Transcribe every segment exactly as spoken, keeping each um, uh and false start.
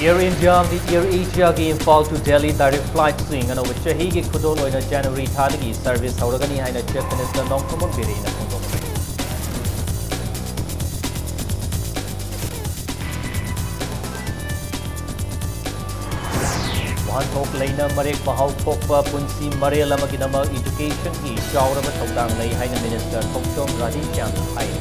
Air India ꯑꯃꯗꯤ Air Asiaꯒꯤ Imphal to Delhi direct flightꯁꯤꯡ ꯑꯅꯧꯕ ꯆꯍꯤꯒꯤ ꯈꯨꯗꯣꯜ ꯑꯣꯏꯅ January ꯊꯥꯗꯒꯤ service ꯍꯧꯔꯒꯅꯤ ꯍꯥꯏꯅ Chief Minister ꯅꯣꯡꯊꯣꯝꯕꯝ ꯕꯤꯔꯦꯟꯅ ꯐꯣꯡꯗꯣꯛꯈ꯭ꯔꯦ꯫ ꯋꯥꯍꯟꯊꯣꯛ ꯂꯩꯅ ꯃꯔꯦꯛ ꯃꯍꯥꯎ ꯊꯣꯛꯄ ꯄꯨꯟꯁꯤ ꯃꯔꯦꯜ ꯑꯃꯒꯤꯗꯃꯛ educationꯒꯤ ꯆꯥꯎꯔꯕ ꯊꯧꯗꯥꯡ ꯂꯩ ꯍꯥꯏꯅ Minister ꯊꯣꯡꯆꯣꯝ ꯔꯥꯙꯦꯁ꯭ꯌꯥꯝꯅ ꯍꯥꯏꯔꯤ꯫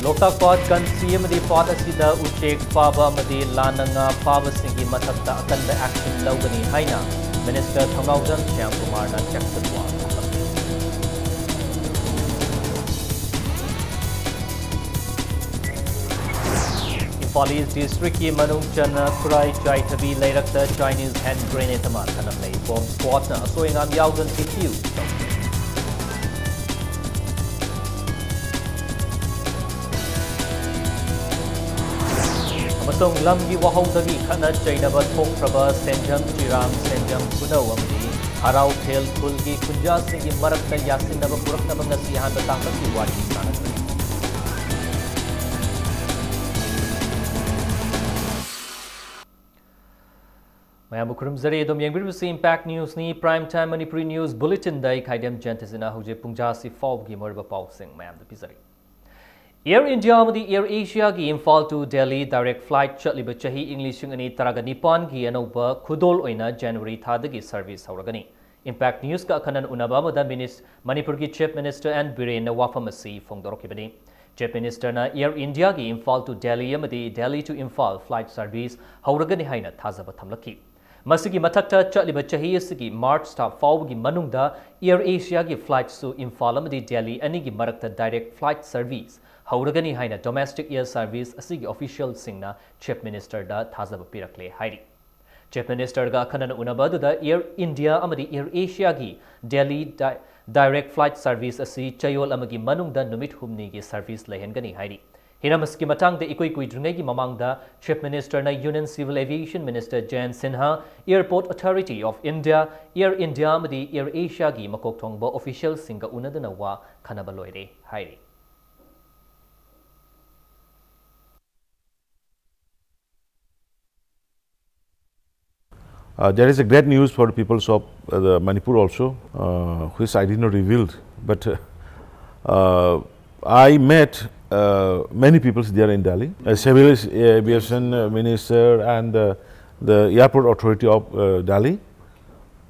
ꯂꯣꯛꯇꯥꯛ ꯄꯥꯠ ꯀꯟꯁꯤ ꯑꯃꯗꯤ ꯄꯥꯠ ꯑꯁꯤꯗ ꯎꯆꯦꯛ ꯐꯥꯕ ꯑꯃꯗꯤ ꯂꯥꯟꯅ ꯉꯥ ꯐꯥꯕꯁꯤꯡꯒꯤ ꯃꯊꯛꯇ ꯑꯀꯟꯕ action ꯂꯧꯒꯅꯤ ꯍꯥꯏꯅ Minister ꯊꯧꯅꯥꯎꯖꯝ ꯁ꯭ꯌꯥꯝꯀꯨꯃꯥꯔꯅ ꯆꯦꯛꯁꯤꯟꯋꯥ ꯊꯝꯂꯝꯃꯤ꯫ ꯏꯝꯐꯥꯜ ꯏꯁ ꯗꯤꯁꯇ꯭ꯔꯤꯛꯀꯤ ꯃꯅꯨꯡ ꯆꯟꯅ ꯈꯨꯔꯥꯏ ꯆꯥꯏꯊꯕꯤ ꯂꯩꯔꯛꯇ Chinese hand grenade ꯑꯃ ꯊꯅꯝꯂꯦ꯫ Bomb squadꯅ ꯑꯁꯣꯏ ꯑꯉꯥꯝ ꯌꯥꯎꯗꯅ defuse ꯇꯧꯈ꯭ꯔꯦ꯫ ꯑꯃꯁꯨꯡ ꯂꯝꯒꯤ ꯋꯥꯍꯧꯗꯒꯤ ꯈꯠꯅ ꯆꯩꯅꯕ ꯊꯣꯛꯈ꯭ꯔꯕ ꯁꯦꯟꯖꯝ ꯆꯤꯔꯥꯡ, ꯁꯦꯟꯖꯝ ꯈꯨꯅꯧ ꯑꯃꯗꯤ ꯍꯔꯥꯎꯊꯦꯜ ꯈꯨꯜꯒꯤ ꯈꯨꯟꯖꯥꯁꯤꯡꯒꯤ ꯃꯔꯛꯇ ꯌꯥꯁꯤꯟꯅꯕ ꯄꯨꯔꯛꯅꯕ ꯉꯁꯤ ꯑꯍꯥꯟꯕ ꯇꯥꯡꯀꯛꯀꯤ ꯋꯥꯔꯤ ꯁꯥꯟꯅꯈ꯭ꯔꯦ꯫ ꯃꯌꯥꯝꯕꯨ ꯈꯨꯔꯨꯝꯖꯔꯤ꯫ ꯑꯗꯨꯝ ꯌꯦꯡꯕꯤꯔꯤꯕꯁꯤ Impact Newsꯅꯤ꯫ Prime Time Manipuri news bulletinꯗ ꯑꯩ ꯈꯥꯏꯗꯦꯝ ꯖꯌꯟꯇꯁꯤꯅ ꯍꯧꯖꯤꯛ ꯄꯨꯡꯖꯥꯁꯤ ꯐꯥꯎꯕꯒꯤ ꯃꯔꯨꯑꯣꯏꯕ ꯄꯥꯎꯁꯤꯡ ꯃꯌꯥꯝꯗ ꯄꯤꯖꯔꯤ꯫ Air India ꯑꯃꯗꯤ Air Asiaꯒꯤ Imphal to Delhi direct flight ꯆꯠꯂꯤꯕ ꯆꯍꯤ ꯏꯪ ꯂꯤꯁꯤꯡ ꯑꯅꯤ ꯇꯔꯥꯒ ꯅꯤꯄꯥꯟꯒꯤ ꯑꯅꯧꯕ ꯈꯨꯗꯣꯜ ꯑꯣꯏꯅ January ꯊꯥꯗꯒꯤ service ꯍꯧꯔꯒꯅꯤ꯫ Impact Newsꯀ ꯑꯈꯟꯅꯅ ꯎꯅꯕ ꯑꯃꯗ ꯃꯤꯅꯤꯁ-, ꯃꯅꯤꯄꯨꯔꯒꯤ Chief Minister ꯑꯦꯟ ꯕꯤꯔꯦꯟꯅ ꯋꯥꯐꯝ ꯑꯁꯤ ꯐꯣꯡꯗꯣꯔꯛꯈꯤꯕꯅꯤ꯫ Chief Ministerꯅ Air Indiaꯒꯤ Imphal to Delhi ꯑꯃꯗꯤ Delhi to Imphal flight service ꯍꯧꯔꯒꯅꯤ ꯍꯥꯏꯅ ꯊꯥꯖꯕ ꯊꯝꯂꯛꯈꯤ꯫ ꯃꯁꯤꯒꯤ ꯃꯊꯛꯇ ꯆꯠꯂꯤꯕ ꯆꯍꯤ ꯑꯁꯤꯒꯤ March ꯊꯥ ꯐꯥꯎꯕꯒꯤ ꯃꯅꯨꯡꯗ Air Asiaꯒꯤ flightꯁꯨ ꯏꯝꯐꯥꯜ ꯑꯃꯗꯤ ꯗꯦꯜꯂꯤ ꯑꯅꯤꯒꯤ ꯃꯔꯛꯇ direct flight service ꯍꯧꯔꯒꯅꯤ ꯍꯥꯏꯅ domestic air service ꯑꯁꯤꯒꯤ officialꯁꯤꯡꯅ Chief Ministerꯗ ꯊꯥꯖꯕ ꯄꯤꯔꯛꯂꯦ ꯍꯥꯏꯔꯤ꯫ Chief Ministerꯒ ꯑꯈꯟꯅꯅ ꯎꯅꯕ ꯑꯗꯨꯗ Air India ꯑꯃꯗꯤ Air Asiaꯒꯤ Delhi di-, direct flight service ꯑꯁꯤ ꯆꯌꯣꯜ ꯑꯃꯒꯤ ꯃꯅꯨꯡꯗ ꯅꯨꯃꯤꯠ ꯍꯨꯝꯅꯤꯒꯤ service ꯂꯩꯍꯟꯒꯅꯤ ꯍꯥꯏꯔꯤ꯫ ꯍꯤꯔꯝ ꯑꯁꯤꯒꯤ ꯃꯇꯥꯡꯗ ꯏꯀꯨꯏ ꯀꯨꯏꯗ꯭ꯔꯤꯉꯩꯒꯤ ꯃꯃꯥꯡꯗ Chief Ministerꯅ Union Civil Aviation Minister Jayant Sinha, Airport Authority of India, Air India ꯑꯃꯗꯤ Air Asiaꯒꯤ ꯃꯀꯣꯛ ꯊꯣꯡꯕ officialꯁꯤꯡꯒ ꯎꯅꯗꯨꯅ ꯋꯥ ꯈꯟꯅꯕ ꯂꯣꯏꯔꯦ ꯍꯥꯏꯔꯤ꯫ Uh, there is a great news for the peoples of uh, the Manipur also, uh, which I did not reveal. But uh, uh, I met uh, many people there in Delhi, a civil aviation uh, minister and uh, the airport authority of uh, Delhi.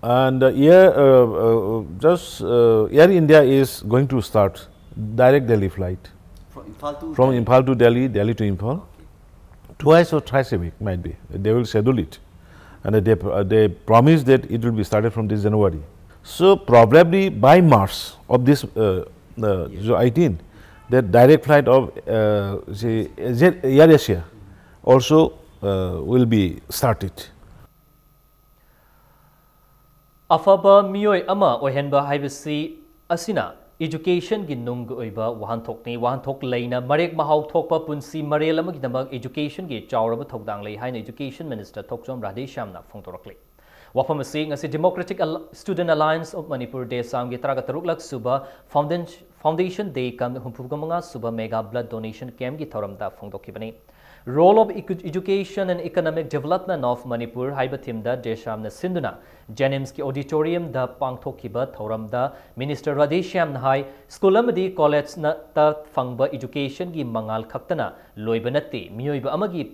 And uh, here, uh, uh, just uh, Air India is going to start direct Delhi flight From Imphal to from Delhi. Imphal to Delhi, Delhi to Imphal, twice or thrice a week might be. They will schedule it, and they uh, they promise that it will be started from this January. So probably by March of this uh, uh, so eighteen, that direct flight of uh, say, Air Asia also uh, will be started. ꯑꯐꯕ ꯃꯤꯑꯣꯏ ꯑꯃ ꯑꯣꯏꯍꯟꯕ ꯍꯥꯏꯕꯁꯤ ꯑꯁꯤꯅ educationꯒꯤ ꯅꯨꯡꯒꯤ ꯑꯣꯏꯕ ꯋꯥꯍꯟꯊꯣꯛꯅꯤ꯫ ꯋꯥꯍꯟꯊꯣꯛ ꯂꯩꯅ ꯃꯔꯦꯛ ꯃꯍꯥꯎ ꯊꯣꯛꯄ ꯄꯨꯟꯁꯤ ꯃꯔꯦꯜ ꯑꯃꯒꯤꯗꯃꯛ educationꯒꯤ ꯆꯥꯎꯔꯕ ꯊꯧꯗꯥꯡ ꯂꯩ ꯍꯥꯏꯅ education minister ꯊꯣꯛꯆꯣꯝ ꯔꯥꯙꯦꯁ꯭ꯌꯥꯝꯅ ꯐꯣꯡꯗꯣꯔꯛꯂꯤ꯫ ꯋꯥꯐꯝ ꯑꯁꯤ ꯉꯁꯤ Democratic Al- Student Alliance of Manipur, ꯗꯦꯁꯥꯝꯒꯤ ꯇꯔꯥꯒ ꯇꯔꯨꯛꯂꯛ ꯁꯨꯕ Foundation- Foundation Day cum ꯍꯨꯝꯐꯨꯒ ꯃꯉꯥ ꯁꯨꯕ Mega Blood Donation Campꯒꯤ ꯊꯧꯔꯝꯗ ꯐꯣꯡꯗꯣꯛꯈꯤꯕꯅꯤ꯫ Role of Ecu- Education and Economic Development of Manipur ꯍꯥꯏꯕ themeꯗ ꯗꯦꯁꯥꯝꯅ ꯁꯤꯟꯗꯨꯅ JNIMSꯀꯤ auditoriumꯗ ꯄꯥꯡꯊꯣꯛꯈꯤꯕ ꯊꯧꯔꯝꯗ minister ꯔꯥꯙꯦꯁ꯭ꯌꯥꯝꯅ ꯍꯥꯏ, school ꯑꯃꯗꯤ collegeꯇ ꯐꯪꯕ educationꯒꯤ ꯃꯉꯥꯜ ꯈꯛꯇꯅ ꯂꯣꯏꯕ ꯅꯠꯇꯦ, ꯃꯤꯑꯣꯏꯕ ꯑꯃꯒꯤ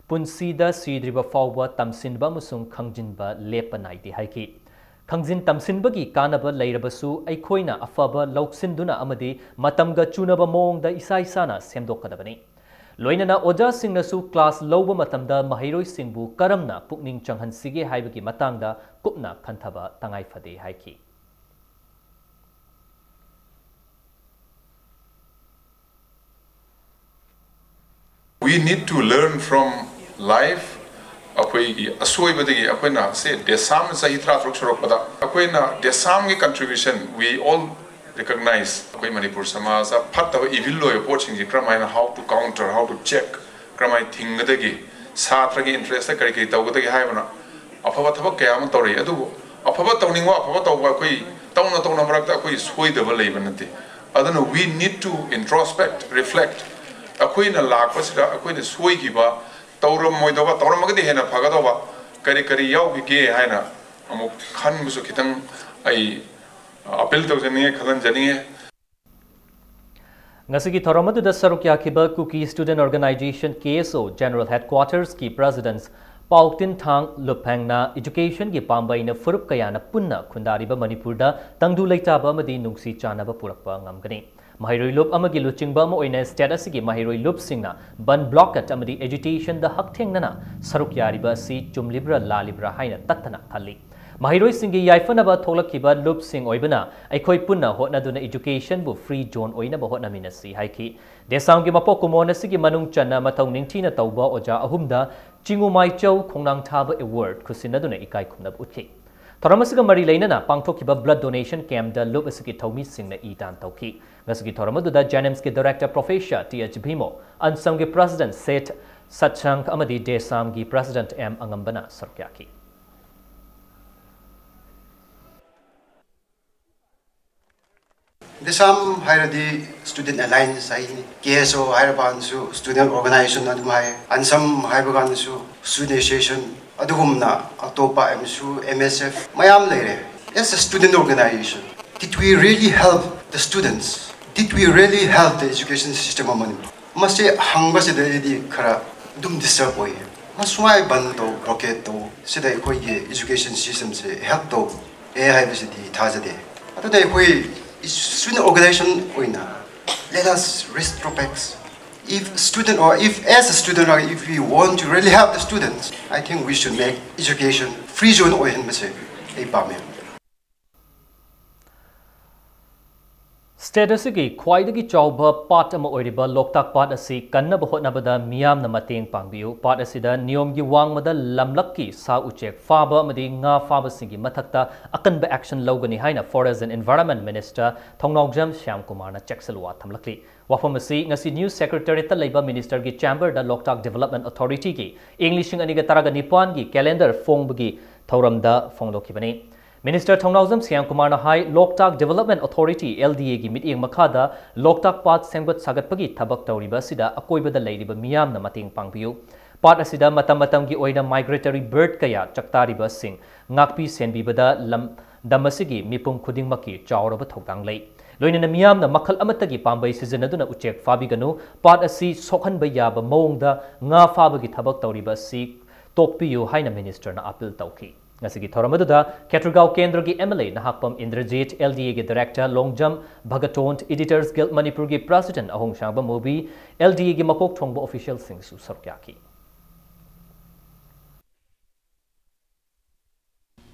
ꯄꯨꯟꯁꯤꯗ ꯁꯤꯗ꯭ꯔꯤꯕ ꯐꯥꯎꯕ ꯇꯝꯁꯤꯟꯕ ꯑꯃꯁꯨꯡ ꯈꯪꯖꯤꯟꯕ ꯂꯦꯞꯄ ꯅꯥꯏꯗꯦ ꯍꯥꯏꯈꯤ꯫ ꯈꯪꯖꯤꯟ ꯇꯝꯁꯤꯟꯕꯒꯤ ꯀꯥꯟꯅꯕ ꯂꯩꯔꯕꯁꯨ ꯑꯩꯈꯣꯏꯅ ꯑꯐꯕ ꯂꯧꯁꯤꯟꯗꯨꯅ ꯑꯃꯗꯤ ꯃꯇꯝꯒ ꯆꯨꯅꯕ ꯃꯑꯣꯡꯗ ꯏꯁꯥ ꯏꯁꯥꯅ ꯁꯦꯝꯗꯣꯛꯀꯗꯕꯅꯤ꯫ ꯂꯣꯏꯅꯅ ꯑꯣꯖꯥꯁꯤꯡꯅꯁꯨ class ꯂꯧꯕ ꯃꯇꯝꯗ ꯃꯍꯩꯔꯣꯏꯁꯤꯡꯕꯨ ꯀꯔꯝꯅ ꯄꯨꯛꯅꯤꯡ ꯆꯪꯍꯟꯁꯤꯒꯦ ꯍꯥꯏꯕꯒꯤ ꯃꯇꯥꯡꯗ ꯀꯨꯞꯅ ꯈꯟꯊꯕ ꯇꯉꯥꯏ ꯐꯗꯦ ꯍꯥꯏꯈꯤ꯫ We need to learn from life. ꯑꯩꯈꯣꯏꯒꯤ ꯑꯁꯣꯏꯕꯗꯒꯤ ꯑꯩꯈꯣꯏꯅ ꯁꯦ ꯗꯦꯁꯥꯝ ꯆꯍꯤ ꯇꯔꯥꯇꯔꯨꯛ ꯁꯨꯔꯛꯄꯗ ꯑꯩꯈꯣꯏꯅ ꯗꯦꯁꯥꯝꯒꯤ contribution, we all Recognize ꯑꯩꯈꯣꯏ ꯃꯅꯤꯄꯨꯔ ꯁꯃꯥꯖꯇ ꯐꯠꯇꯕ, evil ꯑꯣꯏꯕ ꯄꯣꯠꯁꯤꯡꯁꯤ ꯀꯔꯝꯍꯥꯏꯅ, how to counter, how to check, ꯀꯔꯝꯍꯥꯏꯅ ꯊꯤꯡꯒꯗꯒꯦ, ꯁꯥꯇ꯭ꯔꯒꯤ interest ꯀꯔꯤ ꯀꯔꯤ ꯇꯧꯒꯗꯒꯦ ꯍꯥꯏꯕꯅ ꯑꯐꯕ ꯊꯕꯛ ꯀꯌꯥ ꯑꯃ ꯇꯧꯔꯛꯏ꯫ ꯑꯗꯨꯕꯨ ꯑꯐꯕ ꯇꯧꯅꯤꯡꯕ, ꯑꯐꯕ ꯇꯧꯕ, ꯑꯩꯈꯣꯏ ꯇꯧꯅ ꯇꯧꯅ ꯃꯔꯛꯇ ꯑꯩꯈꯣꯏ ꯁꯣꯏꯗꯕ ꯂꯩꯕ ꯅꯠꯇꯦ꯫ ꯑꯗꯨꯅ we need to introspect, reflect꯫ ꯑꯩꯈꯣꯏꯅ ꯂꯥꯛꯄꯁꯤꯗ ꯑꯩꯈꯣꯏꯅ ꯁꯣꯏꯈꯤꯕ, ꯇꯧꯔꯝꯃꯣꯏꯗꯕ, ꯇꯧꯔꯝꯃꯒꯗꯤ ꯍꯦꯟꯅ ꯐꯒꯗꯧꯕ ꯀꯔꯤ ꯀꯔꯤ ꯌꯥꯎꯈꯤꯒꯦ ꯍꯥꯏꯅ ꯑꯃꯨꯛ ꯈꯟꯕꯁꯨ ꯈꯤꯇꯪ ꯑꯩ appeal ꯇꯧꯖꯅꯤꯡꯉꯦ, ꯈꯜꯍꯟꯖꯅꯤꯡꯉꯦ꯫ ꯉꯁꯤꯒꯤ ꯊꯧꯔꯝ ꯑꯗꯨꯗ ꯁꯔꯨꯛ ꯌꯥꯈꯤꯕ Kuki Student Organisation, K S O, General Headquarters ꯀꯤ President ꯄꯥꯎꯇꯤꯟꯊꯥꯡ ꯂꯨꯞꯐꯦꯡꯅ education ꯒꯤ ꯄꯥꯝꯕꯩꯅ ꯐꯨꯔꯨꯞ ꯀꯌꯥꯅ ꯄꯨꯟꯅ ꯈꯨꯟꯗꯥꯔꯤꯕ ꯃꯅꯤꯄꯨꯔꯗ ꯇꯪꯗꯨ ꯂꯩꯇꯥꯕ ꯑꯃꯗꯤ ꯅꯨꯡꯁꯤ ꯆꯥꯟꯅꯕ ꯄꯨꯔꯛꯄ ꯉꯝꯒꯅꯤ꯫ ꯃꯍꯩꯔꯣꯏ ꯂꯨꯞ ꯑꯃꯒꯤ ꯂꯨꯆꯤꯡꯕ ꯑꯃ ꯑꯣꯏꯅ state ꯑꯁꯤꯒꯤ ꯃꯍꯩꯔꯣꯏ ꯂꯨꯞꯁꯤꯡꯅ ꯕꯟ blockade ꯑꯃꯗꯤ agitation ꯗ ꯍꯛꯊꯦꯡꯅꯅ ꯁꯔꯨꯛ ꯌꯥꯔꯤꯕ ꯑꯁꯤ ꯆꯨꯝꯂꯤꯕ꯭ꯔꯥ ꯂꯥꯜꯂꯤꯕ꯭ꯔꯥ ꯍꯥꯏꯅ ꯇꯠꯇꯅ ꯈꯜꯂꯤ꯫ ꯃꯍꯩꯔꯣꯏꯁꯤꯡꯒꯤ ꯌꯥꯏꯐꯅꯕ ꯊꯣꯛꯂꯛꯈꯤꯕ ꯂꯨꯞꯁꯤꯡ ꯑꯣꯏꯕꯅ ꯑꯩꯈꯣꯏ ꯄꯨꯟꯅ ꯍꯣꯠꯅꯗꯨꯅ education ꯕꯨ free zone ꯑꯣꯏꯅꯕ ꯍꯣꯠꯅꯃꯤꯟꯅꯁꯤ ꯍꯥꯏꯈꯤ꯫ ꯗꯦꯁꯥꯝꯒꯤ ꯃꯄꯣꯛ ꯀꯨꯝꯑꯣꯟ ꯑꯁꯤꯒꯤ ꯃꯅꯨꯡ ꯆꯟꯅ ꯃꯇꯧ ꯅꯤꯡꯊꯤꯅ ꯇꯧꯕ ꯑꯣꯖꯥ ꯑꯍꯨꯝꯗ ꯆꯤꯉꯨꯃꯥꯏꯆꯧ ꯈꯣꯡꯅꯥꯡꯊꯥꯕ award ꯈꯨꯠꯁꯤꯟꯅꯗꯨꯅ ꯏꯀꯥꯏ ꯈꯨꯝꯅꯕ ꯎꯠꯈꯤ꯫ ꯊꯧꯔꯝ ꯑꯁꯤꯒ ꯃꯔꯤ ꯂꯩꯅꯅ ꯄꯥꯡꯊꯣꯛꯈꯤꯕ blood donation camp ꯗ ꯂꯨꯞ ꯑꯁꯤꯒꯤ ꯊꯧꯃꯤꯁꯤꯡꯅ ꯏ ꯗꯥꯟ ꯇꯧꯈꯤ꯫ ꯉꯁꯤꯒꯤ ꯊꯧꯔꯝ ꯑꯗꯨꯗ JNIMS ꯀꯤ Director Professor Th ꯚꯤꯃꯣ, ꯑꯟꯁꯝꯒꯤ President Seth ꯁꯠꯁꯪ ꯑꯃꯗꯤ ꯗꯦꯁꯥꯝꯒꯤ President ꯑꯦꯝ ꯑꯉꯝꯕꯅ ꯁꯔꯨꯛ ꯌꯥꯈꯤ꯫ ꯗꯦꯁꯥꯝ ꯍꯥꯏꯔꯗꯤ Student Alliance ꯍꯥꯏꯅꯤ, K S O ꯍꯥꯏꯔ ꯀꯥꯟꯗꯁꯨ Student Organisation ꯑꯗꯨꯝ ꯍꯥꯏ, ꯑꯟꯁꯝ ꯍꯥꯏꯕ ꯀꯥꯟꯗꯁꯨ Student Association, ꯑꯗꯨꯒꯨꯝꯅ ꯑꯇꯣꯞꯄ ꯑꯦꯝꯁꯨ, M S F ꯃꯌꯥꯝ ꯂꯩꯔꯦ꯫ As a student organisation, did we really help the students? Did we really help the education system of Manipur? ꯃꯁꯤ ꯍꯪꯕꯁꯤꯗ ꯑꯩꯗꯤ ꯈꯔ ꯑꯗꯨꯝ disturb ꯑꯣꯏꯌꯦ꯫ ꯃꯁꯨꯃꯥꯏ ꯕꯟ ꯇꯧ, blockade ꯇꯧ, ꯁꯤꯗ ꯑꯩꯈꯣꯏꯒꯤ education system ꯁꯦ help ꯇꯧ ꯑꯦ ꯍꯥꯏꯕꯁꯤꯗꯤ ꯊꯥꯖꯗꯦ꯫ ꯑꯗꯨꯅ ꯑꯩꯈꯣꯏ student organisation ꯑꯣꯏꯅ, let us retrospect. If student, or if as a student, or if we want to really help the students, I think we should make education free zone ꯑꯣꯏꯍꯟꯕꯁꯦ ꯑꯩ ꯄꯥꯝꯃꯦ꯫ State ꯑꯁꯤꯒꯤ ꯈ꯭ꯋꯥꯏꯗꯒꯤ ꯆꯥꯎꯕ ꯄꯥꯠ ꯑꯃ ꯑꯣꯏꯔꯤꯕ ꯂꯣꯛꯇꯥꯛ ꯄꯥꯠ ꯑꯁꯤ ꯀꯟꯅꯕ ꯍꯣꯠꯅꯕꯗ ꯃꯤꯌꯥꯝꯅ ꯃꯇꯦꯡ ꯄꯥꯡꯕꯤꯌꯨ꯫ ꯄꯥꯠ ꯑꯁꯤꯗ ꯅꯤꯌꯣꯝꯒꯤ ꯋꯥꯡꯃꯗ ꯂꯝꯂꯛꯀꯤ ꯁꯥ ꯎꯆꯦꯛ ꯐꯥꯕ ꯑꯃꯗꯤ ꯉꯥ ꯐꯥꯕꯁꯤꯡꯒꯤ ꯃꯊꯛꯇ ꯑꯀꯟꯕ action ꯂꯧꯒꯅꯤ ꯍꯥꯏꯅ Forest and Environment Minister ꯊꯧꯅꯥꯎꯖꯝ ꯁ꯭ꯌꯥꯝ ꯀꯨꯃꯥꯔꯅ ꯆꯦꯛꯁꯤꯜꯋꯥ ꯊꯝꯂꯛꯂꯤ꯫ ꯋꯥꯐꯝ ꯑꯁꯤ ꯉꯁꯤ News Secretariatꯇ ꯂꯩꯕ ministerꯒꯤ chamberꯗ ꯂꯣꯛꯇꯥꯛ Development Authorityꯒꯤ ꯏꯪ ꯂꯤꯁꯤꯡ ꯑꯅꯤꯒ ꯇꯔꯥꯒ ꯅꯤꯄꯥꯟꯒꯤ calendar ꯐꯣꯡꯕꯒꯤ ꯊꯧꯔꯝꯗ ꯐꯣꯡꯗꯣꯛꯈꯤꯕꯅꯤ꯫ Minister ꯊꯧꯅꯥꯎꯖꯝ ꯁ꯭ꯌꯥꯝ ꯀꯨꯃꯥꯔꯅ ꯍꯥꯏ, ꯂꯣꯛꯇꯥꯛ Development Authority, L D Aꯒꯤ ꯃꯤꯠꯌꯦꯡ ꯃꯈꯥꯗ ꯂꯣꯛꯇꯥꯛ ꯄꯥꯠ ꯁꯦꯝꯒꯠ ꯁꯥꯒꯠꯄꯒꯤ ꯊꯕꯛ ꯇꯧꯔꯤꯕ ꯑꯁꯤꯗ ꯑꯀꯣꯏꯕꯗ ꯂꯩꯔꯤꯕ ꯃꯤꯌꯥꯝꯅ ꯃꯇꯦꯡ ꯄꯥꯡꯕꯤꯌꯨ꯫ ꯄꯥꯠ ꯑꯁꯤꯗ ꯃꯇꯝ ꯃꯇꯝꯒꯤ ꯑꯣꯏꯅ migratory bird ꯀꯌꯥ ꯆꯥꯛꯇꯥꯔꯤꯕꯁꯤꯡ ꯉꯥꯛꯄꯤ ꯁꯦꯟꯕꯤꯕꯗ ꯂꯝꯗꯝ ꯑꯁꯤꯒꯤ ꯃꯤꯄꯨꯝ ꯈꯨꯗꯤꯡꯃꯛꯀꯤ ꯆꯥꯎꯔꯕ ꯊꯧꯗꯥꯡ ꯂꯩ꯫ ꯂꯣꯏꯅꯅ ꯃꯤꯌꯥꯝꯅ ꯃꯈꯜ ꯑꯃꯠꯇꯒꯤ ꯄꯥꯝꯕꯩ ꯁꯤꯖꯤꯟꯅꯗꯨꯅ ꯎꯆꯦꯛ ꯐꯥꯕꯤꯒꯅꯨ, ꯄꯥꯠ ꯑꯁꯤ ꯁꯣꯛꯍꯟꯕ ꯌꯥꯕ ꯃꯑꯣꯡꯗ ꯉꯥ ꯐꯥꯕꯒꯤ ꯊꯕꯛ ꯇꯧꯔꯤꯕ ꯑꯁꯤ ꯇꯣꯛꯄꯤꯌꯨ ꯍꯥꯏꯅ ministerꯅ appeal ꯇꯧꯈꯤ꯫ ꯉꯁꯤꯒꯤ ꯊꯧꯔꯝ ꯑꯗꯨꯗ ꯈꯦꯇ꯭ꯔꯤꯒꯥꯎ ꯀꯦꯟꯗ꯭ꯔꯒꯤ M L A Nahakpam Indrajit, L D Aꯒꯤ director Longjam ꯚꯒꯇꯣꯟ, Editors Guild ꯃꯅꯤꯄꯨꯔꯒꯤ president ꯑꯍꯣꯡꯁꯥꯡꯕ ꯃꯨꯕꯤ, L D Aꯒꯤ ꯃꯀꯣꯛ ꯊꯣꯡꯕ officialꯁꯤꯡꯁꯨ ꯁꯔꯨꯛ ꯌꯥꯈꯤ꯫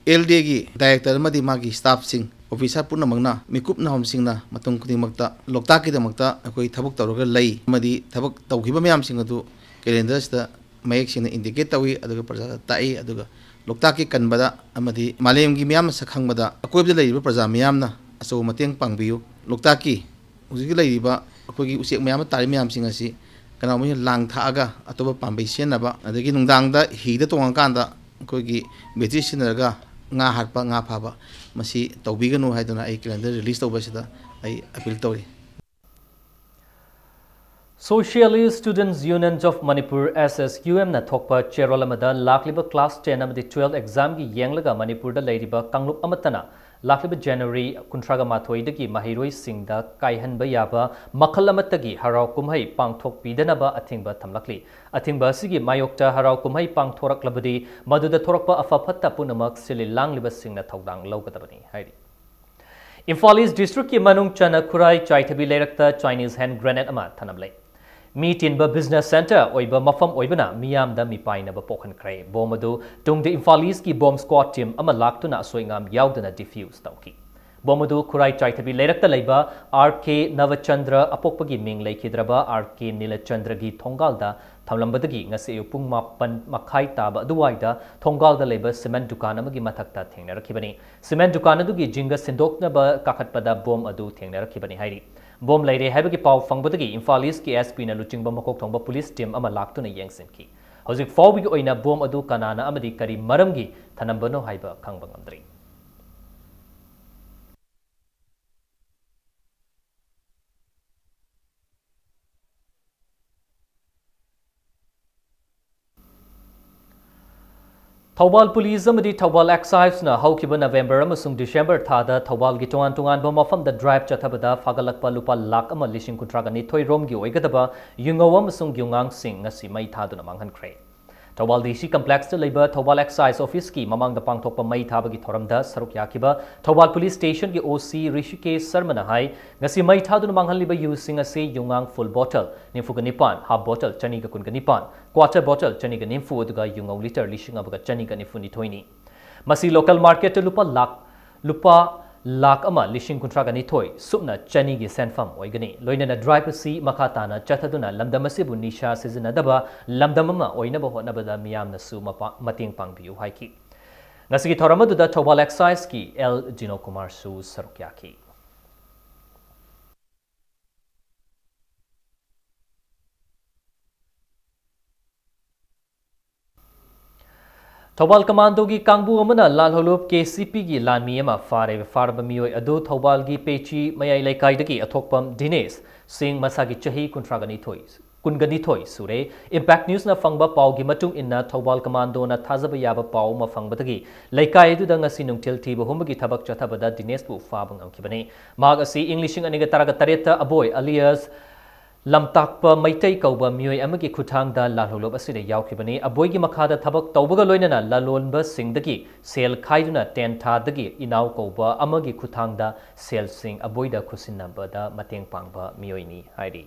L D Aꯒꯤ director ꯑꯃꯗꯤ ꯃꯥꯒꯤ staffꯁꯤꯡ, officer ꯄꯨꯝꯅꯃꯛꯅ ꯃꯤꯀꯨꯞ ꯅꯥꯍꯣꯝꯁꯤꯡꯅ ꯃꯇꯝ ꯈꯨꯗꯤꯡꯃꯛꯇ ꯂꯣꯛꯇꯥꯛꯀꯤꯗꯃꯛꯇ ꯑꯩꯈꯣꯏ ꯊꯕꯛ ꯇꯧꯔꯒ ꯂꯩ ꯑꯃꯗꯤ ꯊꯕꯛ ꯇꯧꯈꯤꯕ ꯃꯌꯥꯝꯁꯤꯡ ꯑꯗꯨ calendarꯁꯤꯗ ꯃꯌꯦꯛ ꯁꯦꯡꯅ indicate ꯇꯧꯏ, ꯑꯗꯨꯒ ꯄ꯭ꯔꯖꯥꯗ ꯇꯥꯛꯏ꯫ ꯑꯗꯨꯒ ꯂꯣꯛꯇꯥꯛꯀꯤ ꯀꯟꯕꯗ ꯑꯃꯗꯤ ꯃꯥꯂꯦꯝꯒꯤ ꯃꯤꯌꯥꯝꯅ ꯁꯛ ꯈꯪꯕꯗ ꯑꯀꯣꯏꯕꯗ ꯂꯩꯔꯤꯕ ꯄ꯭ꯔꯖꯥ ꯃꯤꯌꯥꯝꯅ ꯑꯆꯧꯕ ꯃꯇꯦꯡ ꯄꯥꯡꯕꯤꯌꯨ꯫ ꯂꯣꯛꯇꯥꯛꯀꯤ ꯍꯧꯖꯤꯛ ꯂꯩꯔꯤꯕ ꯑꯩꯈꯣꯏꯒꯤ ꯎꯆꯦꯛ ꯃꯌꯥꯝ ꯑꯃ ꯇꯥꯔꯤ ꯃꯌꯥꯝꯁꯤꯡ ꯑꯁꯤ ꯀꯅꯥꯒꯨꯝꯕ ꯂꯥꯡ ꯊꯥꯛꯑꯒ ꯑꯇꯣꯞꯄ ꯄꯥꯝꯕꯩ ꯁꯤꯖꯤꯟꯅꯕ, ꯑꯗꯒꯤ ꯅꯨꯡꯗꯥꯡꯗ ꯍꯤꯗ ꯇꯣꯡꯉꯀꯥꯟꯗ ꯑꯩꯈꯣꯏꯒꯤ battery ꯁꯤꯖꯤꯟꯅꯔꯒ ꯉꯥ ꯍꯥꯠꯄ, ꯉꯥ ꯐꯥꯕ, ꯃꯁꯤ ꯇꯧꯕꯤꯒꯅꯨ ꯍꯥꯏꯗꯨꯅ ꯑꯩ calendar release ꯇꯧꯕ ꯑꯁꯤꯗ ꯑꯩ appeal ꯇꯧꯔꯤ꯫ Socialist Students Union of Manipur, S S U Mꯅ ꯊꯣꯛꯄ ꯆꯦꯔꯣꯜ ꯑꯃꯗ ꯂꯥꯛꯂꯤꯕ class ten ꯑꯃꯗꯤ twelve examꯒꯤ ꯌꯦꯡꯂꯒ ꯃꯅꯤꯄꯨꯔꯗ ꯂꯩꯔꯤꯕ ꯀꯥꯡꯂꯨꯞ ꯑꯃꯠꯇꯅ ꯂꯥꯛꯂꯤꯕ January ꯀꯨꯟꯊ꯭ꯔꯥꯒ ꯃꯥꯊꯣꯏꯗꯒꯤ ꯃꯍꯩꯔꯣꯏꯁꯤꯡꯗ ꯀꯥꯏꯍꯟꯕ ꯌꯥꯕ ꯃꯈꯜ ꯑꯃꯠꯇꯒꯤ ꯍꯔꯥꯎ ꯀꯨꯝꯍꯩ ꯄꯥꯡꯊꯣꯛꯄꯤꯗꯅꯕ ꯑꯊꯤꯡꯕ ꯊꯝꯂꯛꯂꯤ꯫ ꯑꯊꯤꯡꯕ ꯑꯁꯤꯒꯤ ꯃꯥꯌꯣꯛꯇ ꯍꯔꯥꯎ ꯀꯨꯝꯍꯩ ꯄꯥꯡꯊꯣꯔꯛꯂꯕꯗꯤ ꯃꯗꯨꯗ ꯊꯣꯔꯛꯄ ꯑꯐ ꯐꯠꯇ ꯄꯨꯝꯅꯃꯛ ꯁꯤꯜꯂꯤ ꯂꯥꯡꯂꯤꯕꯁꯤꯡꯅ ꯊꯧꯗꯥꯡ ꯂꯧꯒꯗꯕꯅꯤ ꯍꯥꯏꯔꯤ꯫ ꯏꯝꯐꯥꯜ East districtꯀꯤ ꯃꯅꯨꯡ ꯆꯟꯅ ꯈꯨꯔꯥꯏ ꯆꯥꯏꯊꯕꯤ ꯂꯩꯔꯛꯇ Chinese hand grenade ꯑꯃ ꯊꯅꯝꯂꯦ꯫ ꯃꯤ ꯇꯤꯟꯕ business center ꯑꯣꯏꯕ ꯃꯐꯝ ꯑꯣꯏꯕꯅ ꯃꯤꯌꯥꯝꯗ ꯃꯤꯄꯥꯏꯅꯕ ꯄꯣꯛꯍꯟꯈ꯭ꯔꯦ꯫ Bomb ꯑꯗꯨ ꯇꯨꯡꯗ ꯏꯝꯐꯥꯜ Eastꯀꯤ bomb squad team ꯑꯃ ꯂꯥꯛꯇꯨꯅ ꯑꯁꯣꯏ ꯑꯉꯥꯝ ꯌꯥꯎꯗꯅ defuse ꯇꯧꯈꯤ꯫ ꯕꯣꯝ ꯑꯗꯨ ꯈꯨꯔꯥꯏ ꯆꯥꯏꯊꯕꯤ ꯂꯩꯔꯛꯇ ꯂꯩꯕ ꯑꯥꯔ ꯀꯦ ꯅꯕꯆꯟꯗ꯭ꯔ, ꯑꯄꯣꯛꯄꯒꯤ ꯃꯤꯡ ꯂꯩꯈꯤꯗ꯭ꯔꯕ ꯑꯥꯔ ꯀꯦ ꯅꯤꯂꯆꯟꯗ꯭ꯔꯒꯤ ꯊꯣꯡꯒꯥꯜꯗ ꯊꯝꯂꯝꯕꯗꯒꯤ ꯉꯁꯤ ꯑꯌꯨꯛ ꯄꯨꯡ ꯃꯥꯄꯟ ꯃꯈꯥꯏ ꯇꯥꯕ ꯑꯗꯨꯋꯥꯏꯗ ꯊꯣꯡꯒꯥꯜꯗ ꯂꯩꯕ ꯁꯤꯃꯦꯟ ꯗꯨꯀꯥꯟ ꯑꯃꯒꯤ ꯃꯊꯛꯇ ꯊꯦꯡꯅꯔꯛꯈꯤꯕꯅꯤ꯫ ꯁꯤꯃꯦꯟ ꯗꯨꯀꯥꯟ ꯑꯗꯨꯒꯤ ꯖꯤꯡꯒ ꯁꯤꯟꯗꯣꯛꯅꯕ ꯀꯥꯈꯠꯄꯗ ꯕꯣꯝ ꯑꯗꯨ ꯊꯦꯡꯅꯔꯛꯈꯤꯕꯅꯤ ꯍꯥꯏꯔꯤ꯫ ꯕꯣꯝ ꯂꯩꯔꯦ ꯍꯥꯏꯕꯒꯤ ꯄꯥꯎ ꯐꯪꯕꯗꯒꯤ ꯏꯝꯐꯥꯜ ꯏꯁꯀꯤ ꯑꯦꯁ ꯄꯤꯅ ꯂꯨꯆꯤꯡꯕ ꯃꯀꯣꯛ ꯊꯣꯡꯕ ꯄꯨꯂꯤꯁ ꯇꯤꯝ ꯑꯃ ꯂꯥꯛꯇꯨꯅ ꯌꯦꯡꯁꯤꯟꯈꯤ꯫ ꯍꯧꯖꯤꯛ ꯐꯥꯎꯕꯒꯤ ꯑꯣꯏꯅ ꯕꯣꯝ ꯑꯗꯨ ꯀꯅꯥꯅ ꯑꯃꯗꯤ ꯀꯔꯤ ꯃꯔꯝꯒꯤ ꯊꯅꯝꯕꯅꯣ ꯍꯥꯏꯕ ꯈꯪꯕ ꯉꯝꯗ꯭ꯔꯤ꯫ ꯊꯧꯕꯥꯜ ꯄꯨꯂꯤꯁ ꯑꯃꯗꯤ ꯊꯧꯕꯥꯜ ꯑꯦꯛꯁꯥꯏꯖꯅ ꯍꯧꯈꯤꯕ ꯅꯕꯦꯝꯕꯔ ꯑꯃꯁꯨꯡ ꯗꯤꯁꯦꯝꯕꯔ ꯊꯥꯗ ꯊꯧꯕꯥꯜꯒꯤ ꯇꯣꯉꯥꯟ ꯇꯣꯉꯥꯟꯕ ꯃꯐꯝꯗ ꯗ꯭ꯔꯥꯏꯚ ꯆꯠꯊꯕꯗ ꯐꯥꯒꯠꯂꯛꯄ ꯂꯨꯄꯥ ꯂꯥꯈ ꯑꯃ ꯂꯤꯁꯤꯡ ꯀꯨꯟꯊ꯭ꯔꯥꯒ ꯅꯤꯊꯣꯏ ꯔꯣꯝꯒꯤ ꯑꯣꯏꯒꯗꯕ ꯌꯨꯉꯧ ꯑꯃꯁꯨꯡ ꯌꯨꯉꯥꯡꯁꯤꯡ ꯉꯁꯤ ꯃꯩ ꯊꯥꯗꯨꯅ ꯃꯥꯡꯍꯟꯈ꯭ꯔꯦ꯫ ꯊꯧꯕꯥꯜ ꯗꯤ ꯁꯤ ꯀꯝꯄ꯭ꯂꯦꯛꯁꯇ ꯂꯩꯕ ꯊꯧꯕꯥꯜ ꯑꯦꯛꯁꯥꯏꯖ ꯑꯣꯐꯤꯁꯀꯤ ꯃꯃꯥꯡꯗ ꯄꯥꯡꯊꯣꯛꯄ ꯃꯩ ꯊꯥꯕꯒꯤ ꯊꯧꯔꯝꯗ ꯁꯔꯨꯛ ꯌꯥꯈꯤꯕ ꯊꯧꯕꯥꯜ ꯄꯨꯂꯤꯁ ꯁ꯭ꯇꯦꯁꯟꯒꯤ ꯑꯣ ꯁꯤ ꯔꯤꯁꯤꯀꯦꯁ ꯁꯔꯃꯅ ꯍꯥꯏ, ꯉꯁꯤ ꯃꯩ ꯊꯥꯗꯨꯅ ꯃꯥꯡꯍꯜꯂꯤꯕ ꯌꯨꯁꯤꯡ ꯑꯁꯤ ꯌꯨꯉꯥꯡ ꯐꯨꯜ ꯕꯣꯇꯜ ꯅꯤꯐꯨꯒ ꯅꯤꯄꯥꯟ, ꯍꯥꯐ ꯕꯣꯇꯜ ꯆꯅꯤꯒ ꯀꯨꯟꯒ ꯅꯤꯄꯥꯟ, ꯀ꯭ꯋꯥꯇꯔ ꯕꯣꯇꯜ ꯆꯅꯤꯒ ꯅꯤꯐꯨ, ꯑꯗꯨꯒ ꯌꯨꯉꯧ ꯂꯤꯇꯔ ꯂꯤꯁꯤꯡ ꯑꯃꯒ ꯆꯅꯤꯒ ꯅꯤꯐꯨ ꯅꯤꯊꯣꯏꯅꯤ꯫ ꯃꯁꯤ ꯂꯣꯀꯦꯜ ꯃꯥꯔꯀꯦꯠꯇ ꯂꯨꯄꯥ ꯂꯥꯈ, ꯂꯨꯄꯥ ꯂꯥꯈ ꯑꯃ ꯂꯤꯁꯤꯡ ꯀꯨꯟꯊ꯭ꯔꯥꯒ ꯅꯤꯊꯣꯏ ꯁꯨꯞꯅ ꯆꯅꯤꯒꯤ ꯁꯦꯟꯐꯝ ꯑꯣꯏꯒꯅꯤ꯫ ꯂꯣꯏꯅꯅ ꯗ꯭ꯔꯥꯏꯚ ꯑꯁꯤ ꯃꯈꯥ ꯇꯥꯅ ꯆꯠꯊꯗꯨꯅ ꯂꯝꯗꯝ ꯑꯁꯤꯕꯨ ꯅꯤꯁꯥ ꯁꯤꯖꯤꯟꯅꯗꯕ ꯂꯝꯗꯝ ꯑꯃ ꯑꯣꯏꯅꯕ ꯍꯣꯠꯅꯕꯗ ꯃꯤꯌꯥꯝꯅꯁꯨ ꯃꯄꯥ-, ꯃꯇꯦꯡ ꯄꯥꯡꯕꯤꯌꯨ ꯍꯥꯏꯈꯤ꯫ ꯉꯁꯤꯒꯤ ꯊꯧꯔꯝ ꯑꯗꯨꯗ ꯊꯧꯕꯥꯜ ꯑꯦꯛꯁꯥꯏꯖꯀꯤ ꯑꯦꯜ ꯖꯤꯅꯣ ꯀꯨꯃꯥꯔꯁꯨ ꯁꯔꯨꯛ ꯌꯥꯈꯤ꯫ ꯊꯧꯕꯥꯜ ꯀꯃꯥꯟꯗꯣꯒꯤ ꯀꯥꯡꯕꯨ ꯑꯃꯅ ꯂꯥꯜꯍꯧꯂꯨꯞ ꯀꯦ ꯁꯤ ꯄꯤꯒꯤ ꯂꯥꯟꯃꯤ ꯑꯃ ꯐꯥꯔꯦ꯫ ꯐꯥꯔꯕ ꯃꯤꯑꯣꯏ ꯑꯗꯨ ꯊꯧꯕꯥꯜꯒꯤ ꯄꯦꯆꯤ ꯃꯌꯥꯏ ꯂꯩꯀꯥꯏꯗꯒꯤ ꯑꯊꯣꯛꯄꯝ ꯗꯤꯅꯦꯁ ꯁꯤꯡ, ꯃꯁꯥꯒꯤ ꯆꯍꯤ ꯀꯨꯟꯊ꯭ꯔꯥꯒ ꯅꯤꯊꯣꯏ, ꯀꯨꯟꯒ ꯅꯤꯊꯣꯏ ꯁꯨꯔꯦ꯫ ꯏꯝꯄꯦꯛ ꯅ꯭ꯌꯨꯁꯅ ꯐꯪꯕ ꯄꯥꯎꯒꯤ ꯃꯇꯨꯡ ꯏꯟꯅ, ꯊꯧꯕꯥꯜ ꯀꯃꯥꯟꯗꯣꯅ ꯊꯥꯖꯕ ꯌꯥꯕ ꯄꯥꯎ ꯑꯃ ꯐꯪꯕꯗꯒꯤ ꯂꯩꯀꯥꯏ ꯑꯗꯨꯗ ꯉꯁꯤ ꯅꯨꯡꯊꯤꯜ ꯊꯤꯕ ꯍꯨꯝꯕꯒꯤ ꯊꯕꯛ ꯆꯠꯊꯕꯗ ꯗꯤꯅꯦꯁꯄꯨ ꯐꯥꯕ ꯉꯝꯈꯤꯕꯅꯤ꯫ ꯃꯍꯥꯛ ꯑꯁꯤ ꯏꯪ ꯂꯤꯁꯤꯡ ꯑꯅꯤꯒ ꯇꯔꯥꯒ ꯇꯔꯦꯠꯇ ꯑꯕꯣꯏ ꯑꯂꯤꯌꯥꯁ ꯂꯝꯇꯥꯛꯄ ꯃꯩꯇꯩ ꯀꯧꯕ ꯃꯤꯑꯣꯏ ꯑꯃꯒꯤ ꯈꯨꯠꯊꯥꯡꯗ ꯂꯥꯜꯍꯧꯂꯨꯞ ꯑꯁꯤꯗ ꯌꯥꯎꯈꯤꯕꯅꯤ꯫ ꯑꯕꯣꯏꯒꯤ ꯃꯈꯥꯗ ꯊꯕꯛ ꯇꯧꯕꯒ ꯂꯣꯏꯅꯅ ꯂꯂꯣꯟꯕꯁꯤꯡꯗꯒꯤ ꯁꯦꯜ ꯈꯥꯏꯗꯨꯅ ꯇꯦꯟꯊꯥꯗꯒꯤ ꯏꯅꯥꯎ ꯀꯧꯕ ꯑꯃꯒꯤ ꯈꯨꯠꯊꯥꯡꯗ ꯁꯦꯜꯁꯤꯡ ꯑꯕꯣꯏꯗ ꯈꯨꯠꯁꯤꯟꯅꯕꯗ ꯃꯇꯦꯡ ꯄꯥꯡꯕ ꯃꯤꯑꯣꯏꯅꯤ ꯍꯥꯏꯔꯤ꯫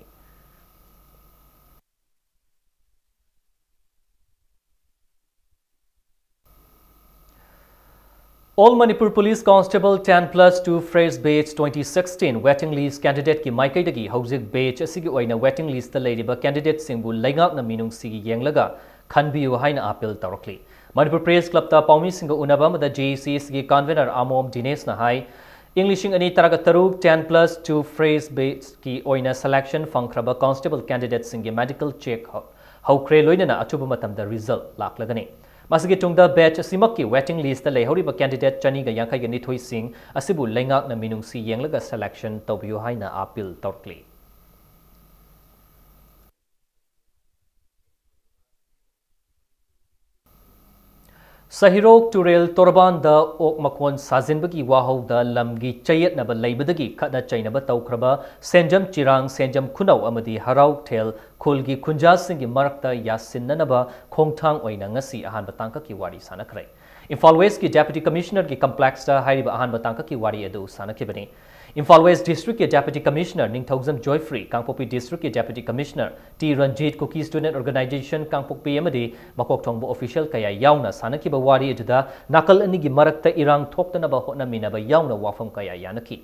All Manipur Police Constable ten plus two Fresh Batch twenty sixteen waiting list candidate ꯀꯤ ꯃꯥꯏꯀꯩꯗꯒꯤ ꯍꯧꯖꯤꯛ batch ꯑꯁꯤꯒꯤ ꯑꯣꯏꯅ waiting list ꯇ ꯂꯩꯔꯤꯕ candidate ꯁꯤꯡꯕꯨ ꯂꯩꯉꯥꯛꯅ ꯃꯤꯅꯨꯡꯁꯤꯒꯤ ꯌꯦꯡꯂꯒ ꯈꯟꯕꯤꯌꯨ ꯍꯥꯏꯅ appeal ꯇꯧꯔꯛꯂꯤ꯫ ꯃꯅꯤꯄꯨꯔ Press Club ꯇ ꯄꯥꯎꯃꯤꯁꯤꯡꯒ ꯎꯅꯕ ꯑꯃꯗ J A C S ꯀꯤ convener ꯑꯃꯣꯝ ꯗꯤꯅꯦꯁꯅ ꯍꯥꯏ, ꯏꯪ ꯂꯤꯁꯤꯡ ꯑꯅꯤ ꯇꯔꯥꯇꯔꯨꯛ ten plus two Fresh Batch ꯀꯤ ꯑꯣꯏꯅ selection ꯐꯪꯈ꯭ꯔꯕ constable candidate ꯁꯤꯡꯒꯤ medical check ꯍꯧ-, ꯍꯧꯈ꯭ꯔꯦ, ꯂꯣꯏꯅꯅ ꯑꯊꯨꯕ ꯃꯇꯝꯗ result ꯂꯥꯛꯂꯒꯅꯤ꯫ ꯃꯁꯤꯒꯤ ꯇꯨꯡꯗ batch ꯑꯁꯤꯃꯛꯀꯤ waiting list ꯇ ꯂꯩꯍꯧꯔꯤꯕ candidate ꯆꯅꯤꯒ ꯌꯥꯡꯈꯩꯒ ꯅꯤꯊꯣꯏ ꯁꯤꯡ ꯑꯁꯤꯕꯨ ꯂꯩꯉꯥꯛꯅ ꯃꯤꯅꯨꯡꯁꯤ ꯌꯦꯡꯂꯒ selection ꯇꯧꯕꯤꯌꯨ ꯍꯥꯏꯅ appeal ꯇꯧꯔꯛꯂꯤ꯫ ꯁꯍꯤꯔꯣꯛ ꯇꯨꯔꯦꯜ ꯇꯣꯔꯕꯥꯟꯗ ꯑꯣꯛ ꯃꯀꯣꯟ ꯁꯥꯖꯤꯟꯕꯒꯤ ꯋꯥꯍꯧꯗ ꯂꯝꯒꯤ ꯆꯌꯦꯠꯅꯕ ꯂꯩꯕꯗꯒꯤ ꯈꯠꯅ ꯆꯩꯅꯕ ꯇꯧꯈ꯭ꯔꯕ ꯁꯦꯟꯖꯝ ꯆꯤꯔꯥꯡ, ꯁꯦꯟꯖꯝ ꯈꯨꯅꯧ ꯑꯃꯗꯤ ꯍꯔꯥꯎꯊꯦꯜ ꯈꯨꯜꯒꯤ ꯈꯨꯟꯖꯥꯁꯤꯡꯒꯤ ꯃꯔꯛꯇ ꯌꯥꯁꯤꯟꯅꯅꯕ ꯈꯣꯡꯊꯥꯡ ꯑꯣꯏꯅ ꯉꯁꯤ ꯑꯍꯥꯟꯕ ꯇꯥꯡꯀꯛꯀꯤ ꯋꯥꯔꯤ ꯁꯥꯟꯅꯈ꯭ꯔꯦ꯫ ꯏꯝꯐꯥꯜ West ꯀꯤ Deputy Commissioner ꯒꯤ complex ꯇ ꯍꯥꯏꯔꯤꯕ ꯑꯍꯥꯟꯕ ꯇꯥꯡꯀꯛꯀꯤ ꯋꯥꯔꯤ ꯑꯗꯨ ꯁꯥꯟꯅꯈꯤꯕꯅꯤ꯫ ꯏꯝꯐꯥꯜ West District ꯀꯤ Deputy Commissioner ꯅꯤꯡꯊꯧꯖꯝ ꯖꯣꯏꯐ꯭ꯔꯤ, ꯀꯥꯡꯄꯣꯛꯄꯤ District ꯀꯤ Deputy Commissioner T Ranjit, Kuki Student Organization ꯀꯥꯡꯄꯣꯛꯄꯤ ꯑꯃꯗꯤ ꯃꯀꯣꯛ ꯊꯣꯡꯕ official ꯀꯌꯥ ꯌꯥꯎꯅ ꯁꯥꯟꯅꯈꯤꯕ ꯋꯥꯔꯤ ꯑꯗꯨꯗ ꯅꯥꯀꯜ ꯑꯅꯤꯒꯤ ꯃꯔꯛꯇ ꯏꯔꯥꯡ ꯊꯣꯛꯇꯅꯕ ꯍꯣꯠꯅꯃꯤꯟꯅꯕ ꯌꯥꯎꯅ ꯋꯥꯐꯝ ꯀꯌꯥ ꯌꯥꯅꯈꯤ꯫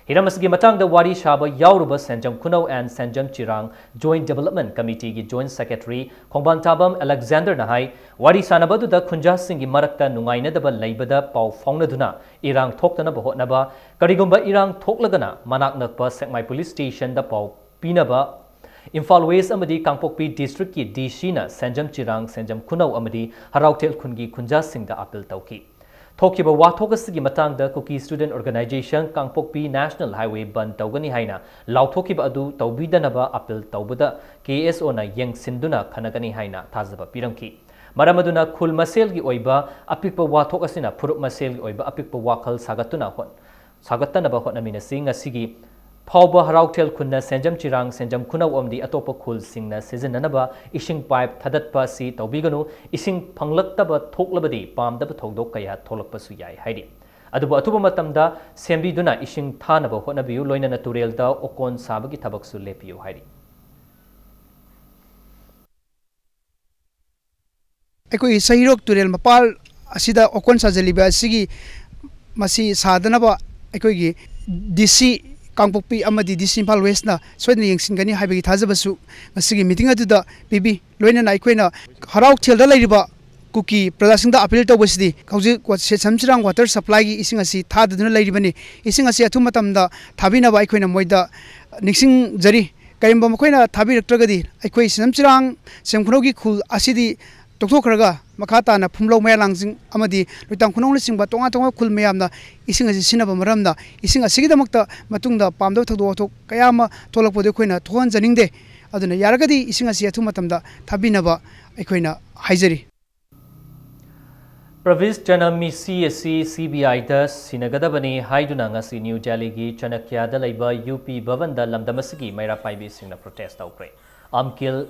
ꯍꯤꯔꯝ ꯑꯁꯤꯒꯤ ꯃꯇꯥꯡꯗ ꯋꯥꯔꯤ ꯁꯥꯕ ꯌꯥꯎꯔꯨꯕ ꯁꯦꯟꯖꯝ ꯈꯨꯅꯧ and Senjam ꯆꯤꯔꯥꯡ Joint Development Committee ꯒꯤ Joint Secretary ꯈꯣꯡꯕꯥꯟꯊꯥꯕꯝ Alexander ꯅ ꯍꯥꯏ, ꯋꯥꯔꯤ ꯁꯥꯟꯅꯕ ꯑꯗꯨꯗ ꯈꯨꯟꯖꯥꯁꯤꯡꯒꯤ ꯃꯔꯛꯇ ꯅꯨꯡꯉꯥꯏꯅꯗꯕ ꯂꯩꯕꯗ ꯄꯥꯎ ꯐꯥꯎꯅꯗꯨꯅ ꯏꯔꯥꯡ ꯊꯣꯛꯇꯅꯕ ꯍꯣꯠꯅꯕ, ꯀꯔꯤꯒꯨꯝꯕ ꯏꯔꯥꯡ ꯊꯣꯛꯂꯒꯅ ꯃꯅꯥꯛ ꯅꯛꯄ ꯁꯦꯛꯃꯥꯏ Police Station ꯗ ꯄꯥꯎ ꯄꯤꯅꯕ ꯏꯝꯐꯥꯜ West ꯑꯃꯗꯤ ꯀꯥꯡꯄꯣꯛꯄꯤ District ꯀꯤ D C ꯅ ꯁꯦꯟꯖꯝ ꯆꯤꯔꯥꯡ, ꯁꯦꯟꯖꯝ ꯈꯨꯅꯧ ꯑꯃꯗꯤ ꯍꯔꯥꯎꯊꯦꯜ ꯈꯨꯟꯒꯤ ꯈꯨꯟꯖꯥꯁꯤꯡꯗ appeal ꯇꯧꯈꯤ꯫ ꯊꯣꯛꯈꯤꯕ ꯋꯥꯊꯣꯛ ꯑꯁꯤꯒꯤ ꯃꯇꯥꯡꯗ Kuki Student Organization ꯀꯥꯡꯄꯣꯛꯄꯤ National Highway ꯕꯟꯗ ꯇꯧꯒꯅꯤ ꯍꯥꯏꯅ ꯂꯥꯎꯊꯣꯛꯈꯤꯕ ꯑꯗꯨ ꯇꯧꯕꯤꯗꯅꯕ appeal ꯇꯧꯕꯗ K S O ꯅ ꯌꯦꯡꯁꯤꯟꯗꯨꯅ ꯈꯟꯅꯒꯅꯤ ꯍꯥꯏꯅ ꯊꯥꯖꯕ ꯄꯤꯔꯝꯈꯤ꯫ ꯃꯔꯝ ꯑꯗꯨꯅ ꯈꯨꯜ ꯃꯁꯦꯜꯒꯤ ꯑꯣꯏꯕ ꯑꯄꯤꯛꯄ ꯋꯥꯊꯣꯛ ꯑꯁꯤꯅ ꯐꯨꯔꯨꯞ ꯃꯁꯦꯜꯒꯤ ꯑꯣꯏꯕ ꯑꯄꯤꯛꯄ ꯋꯥꯈꯜ ꯁꯥꯒꯠꯇꯨꯅ ꯍꯣꯠ-, ꯁꯥꯒꯠꯇꯅꯕ ꯍꯣꯠꯅꯃꯤꯟꯅꯁꯤ꯫ ꯉꯁꯤꯒꯤ ꯐꯥꯎꯕ ꯍꯔꯥꯎꯊꯦꯜ ꯈꯨꯟꯅ ꯁꯦꯟꯖꯝ ꯆꯤꯔꯥꯡ, ꯁꯦꯟꯖꯝ ꯈꯨꯅꯧ ꯑꯃꯗꯤ ꯑꯇꯣꯞꯄ ꯈꯨꯜꯁꯤꯡꯅ ꯁꯤꯖꯤꯟꯅꯅꯕ ꯏꯁꯤꯡ pipe ꯊꯥꯗꯠꯄ ꯑꯁꯤ ꯇꯧꯕꯤꯒꯅꯨ꯫ ꯏꯁꯤꯡ ꯐꯪꯂꯛꯇꯕ ꯊꯣꯛꯂꯕꯗꯤ ꯄꯥꯝꯗꯕ ꯊꯧꯗꯣꯛ ꯀꯌꯥ ꯊꯣꯛꯂꯛꯄꯁꯨ ꯌꯥꯏ ꯍꯥꯏꯔꯤ꯫ ꯑꯗꯨꯕꯨ ꯑꯊꯨꯕ ꯃꯇꯝꯗ ꯁꯦꯝꯕꯤꯗꯨꯅ ꯏꯁꯤꯡ ꯊꯥꯅꯕ ꯍꯣꯠꯅꯕꯤꯌꯨ, ꯂꯣꯏꯅꯅ ꯇꯨꯔꯦꯜꯗ ꯑꯣꯀꯣꯟ ꯁꯥꯕꯒꯤ ꯊꯕꯛꯁꯨ ꯂꯦꯞꯄꯤꯌꯨ ꯍꯥꯏꯔꯤ꯫ ꯑꯩꯈꯣꯏꯒꯤ ꯁꯍꯤꯔꯣꯛ ꯇꯨꯔꯦꯜ ꯃꯄꯥꯜ ꯑꯁꯤꯗ ꯑꯣꯀꯣꯟ ꯁꯥꯖꯜꯂꯤꯕ ꯑꯁꯤꯒꯤ, ꯃꯁꯤ ꯁꯥꯗꯅꯕ ꯑꯩꯈꯣꯏꯒꯤ ꯗꯤ ꯁꯤ ꯀꯥꯡꯄꯣꯛꯄꯤ ꯑꯃꯗꯤ ꯗꯤ ꯁꯤ ꯏꯝꯐꯥꯜ ꯋꯦꯁꯅ ꯁꯣꯏꯗꯅ ꯌꯦꯡꯁꯤꯟꯒꯅꯤ ꯍꯥꯏꯕꯒꯤ ꯊꯥꯖꯕꯁꯨ ꯉꯁꯤꯒꯤ ꯃꯤꯇꯤꯡ ꯑꯗꯨꯗ ꯄꯤꯕꯤ꯫ ꯂꯣꯏꯅꯅ ꯑꯩꯈꯣꯏꯅ ꯍꯔꯥꯎ ꯊꯦꯜꯗ ꯂꯩꯔꯤꯕ ꯀꯨꯀꯤ ꯄ꯭ꯔꯖꯥꯁꯤꯡꯗ ꯑꯄꯤꯜ ꯇꯧꯕꯁꯤꯗꯤ, ꯍꯧꯖꯤꯛ ꯋꯥ-, ꯁꯦ-, ꯁꯦꯁꯝꯆꯤꯔꯥꯡ ꯋꯥꯇꯔ ꯁꯄ꯭ꯂꯥꯏꯒꯤ ꯏꯁꯤꯡ ꯑꯁꯤ ꯊꯥꯗꯗꯨꯅ ꯂꯩꯔꯤꯕꯅꯤ꯫ ꯏꯁꯤꯡ ꯑꯁꯤ ꯑꯊꯨꯕ ꯃꯇꯝꯗ ꯊꯥꯕꯤꯅꯕ ꯑꯩꯈꯣꯏꯅ ꯃꯣꯏꯗ ꯅꯤꯡꯁꯤꯡꯖꯔꯤ꯫ ꯀꯔꯤꯒꯨꯝꯕ ꯃꯈꯣꯏꯅ ꯊꯥꯕꯤꯔꯛꯇ꯭ꯔꯒꯗꯤ, ꯑꯩꯈꯣꯏ ꯁꯦꯁꯝꯆꯤꯔꯥꯡ ꯁꯦꯝꯈꯨꯅꯧꯒꯤ ꯈꯨꯜ ꯑꯁꯤꯗꯤ ꯇꯣꯛꯊꯣꯛꯈ꯭ꯔꯒ, ꯃꯈꯥ ꯇꯥꯅ ꯐꯨꯝꯂꯧ ꯃꯌꯥꯂꯥꯡꯁꯤꯡ ꯑꯃꯗꯤ ꯂꯣꯏꯇꯥꯡ ꯈꯨꯅꯧꯅꯆꯤꯡꯕ ꯇꯣꯉꯥꯟ ꯇꯣꯉꯥꯟꯕ ꯈꯨꯜ ꯃꯌꯥꯝꯅ ꯏꯁꯤꯡ ꯑꯁꯤ ꯁꯤꯖꯤꯟꯅꯕ ꯃꯔꯝꯅ, ꯏꯁꯤꯡ ꯑꯁꯤꯒꯤꯗꯃꯛꯇ ꯃꯇꯨꯡꯗ ꯄꯥꯝꯗꯕ ꯊꯧꯗꯣꯛ ꯋꯥꯊꯣꯛ ꯀꯌꯥ ꯑꯃ ꯊꯣꯛꯂꯛꯄꯗꯨ ꯑꯩꯈꯣꯏꯅ ꯊꯣꯛꯍꯟꯖꯅꯤꯡꯗꯦ꯫ ꯑꯗꯨꯅ ꯌꯥꯔꯒꯗꯤ ꯏꯁꯤꯡ ꯑꯁꯤ ꯑꯊꯨꯕ ꯃꯇꯝꯗ ꯊꯥꯕꯤꯅꯕ ꯑꯩꯈꯣꯏꯅ ꯍꯥꯏꯖꯔꯤ꯫ ꯄ꯭ꯔꯚꯤꯁ ꯆꯅꯝꯃꯤꯁꯤ ꯑꯁꯤ ꯁꯤ ꯕꯤ ꯑꯥꯏꯗ ꯁꯤꯟꯅꯒꯗꯕꯅꯤ ꯍꯥꯏꯗꯨꯅ ꯉꯁꯤ ꯅ꯭ꯌꯨ ꯗꯦꯜꯂꯤꯒꯤ ꯆꯅꯛꯌꯥꯗ ꯂꯩꯕ ꯌꯨ ꯄꯤ ꯚꯕꯟꯗ ꯂꯝꯗꯝ ꯑꯁꯤꯒꯤ ꯃꯩꯔꯥ ꯄꯥꯏꯕꯤꯁꯤꯡꯅ ꯄ꯭ꯔꯣꯇꯦꯁ ꯇꯧꯈ꯭ꯔꯦ꯫ ꯑꯝꯀꯤꯜ,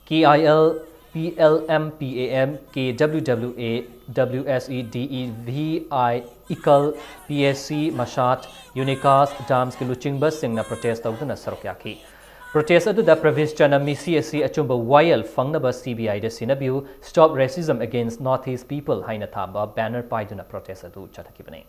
K I L, P L M, P A M, K W W A, W S E D E, V I, ꯏꯀꯜ, ꯄꯤ ꯑꯦꯁ ꯁꯤ, ꯃꯁꯥꯠ, ꯌꯨꯅꯤꯀꯥꯁ, ꯗꯥꯝꯁꯀꯤ ꯂꯨꯆꯤꯡꯕꯁꯤꯡꯅ ꯄ꯭ꯔꯣꯇꯦꯁ ꯇꯧꯗꯨꯅ ꯁꯔꯨꯛ ꯌꯥꯈꯤ꯫ ꯄ꯭ꯔꯣꯇꯦꯁ ꯑꯗꯨꯗ ꯄ꯭ꯔꯚꯤꯁ ꯆꯅꯝꯃꯤꯁꯤ ꯑꯁꯤ ꯑꯆꯨꯝꯕ ꯋꯥꯌꯦꯜ ꯐꯪꯅꯕ ꯁꯤ ꯕꯤ ꯑꯥꯏꯗ ꯁꯤꯟꯅꯕꯤꯌꯨ, Stop Racism Against Northeast People ꯍꯥꯏꯅ ꯊꯥꯕ ꯕꯦꯅꯔ ꯄꯥꯏꯗꯨꯅ ꯄ꯭ꯔꯣꯇꯦꯁ ꯑꯗꯨ ꯆꯠꯊꯈꯤꯕꯅꯤ꯫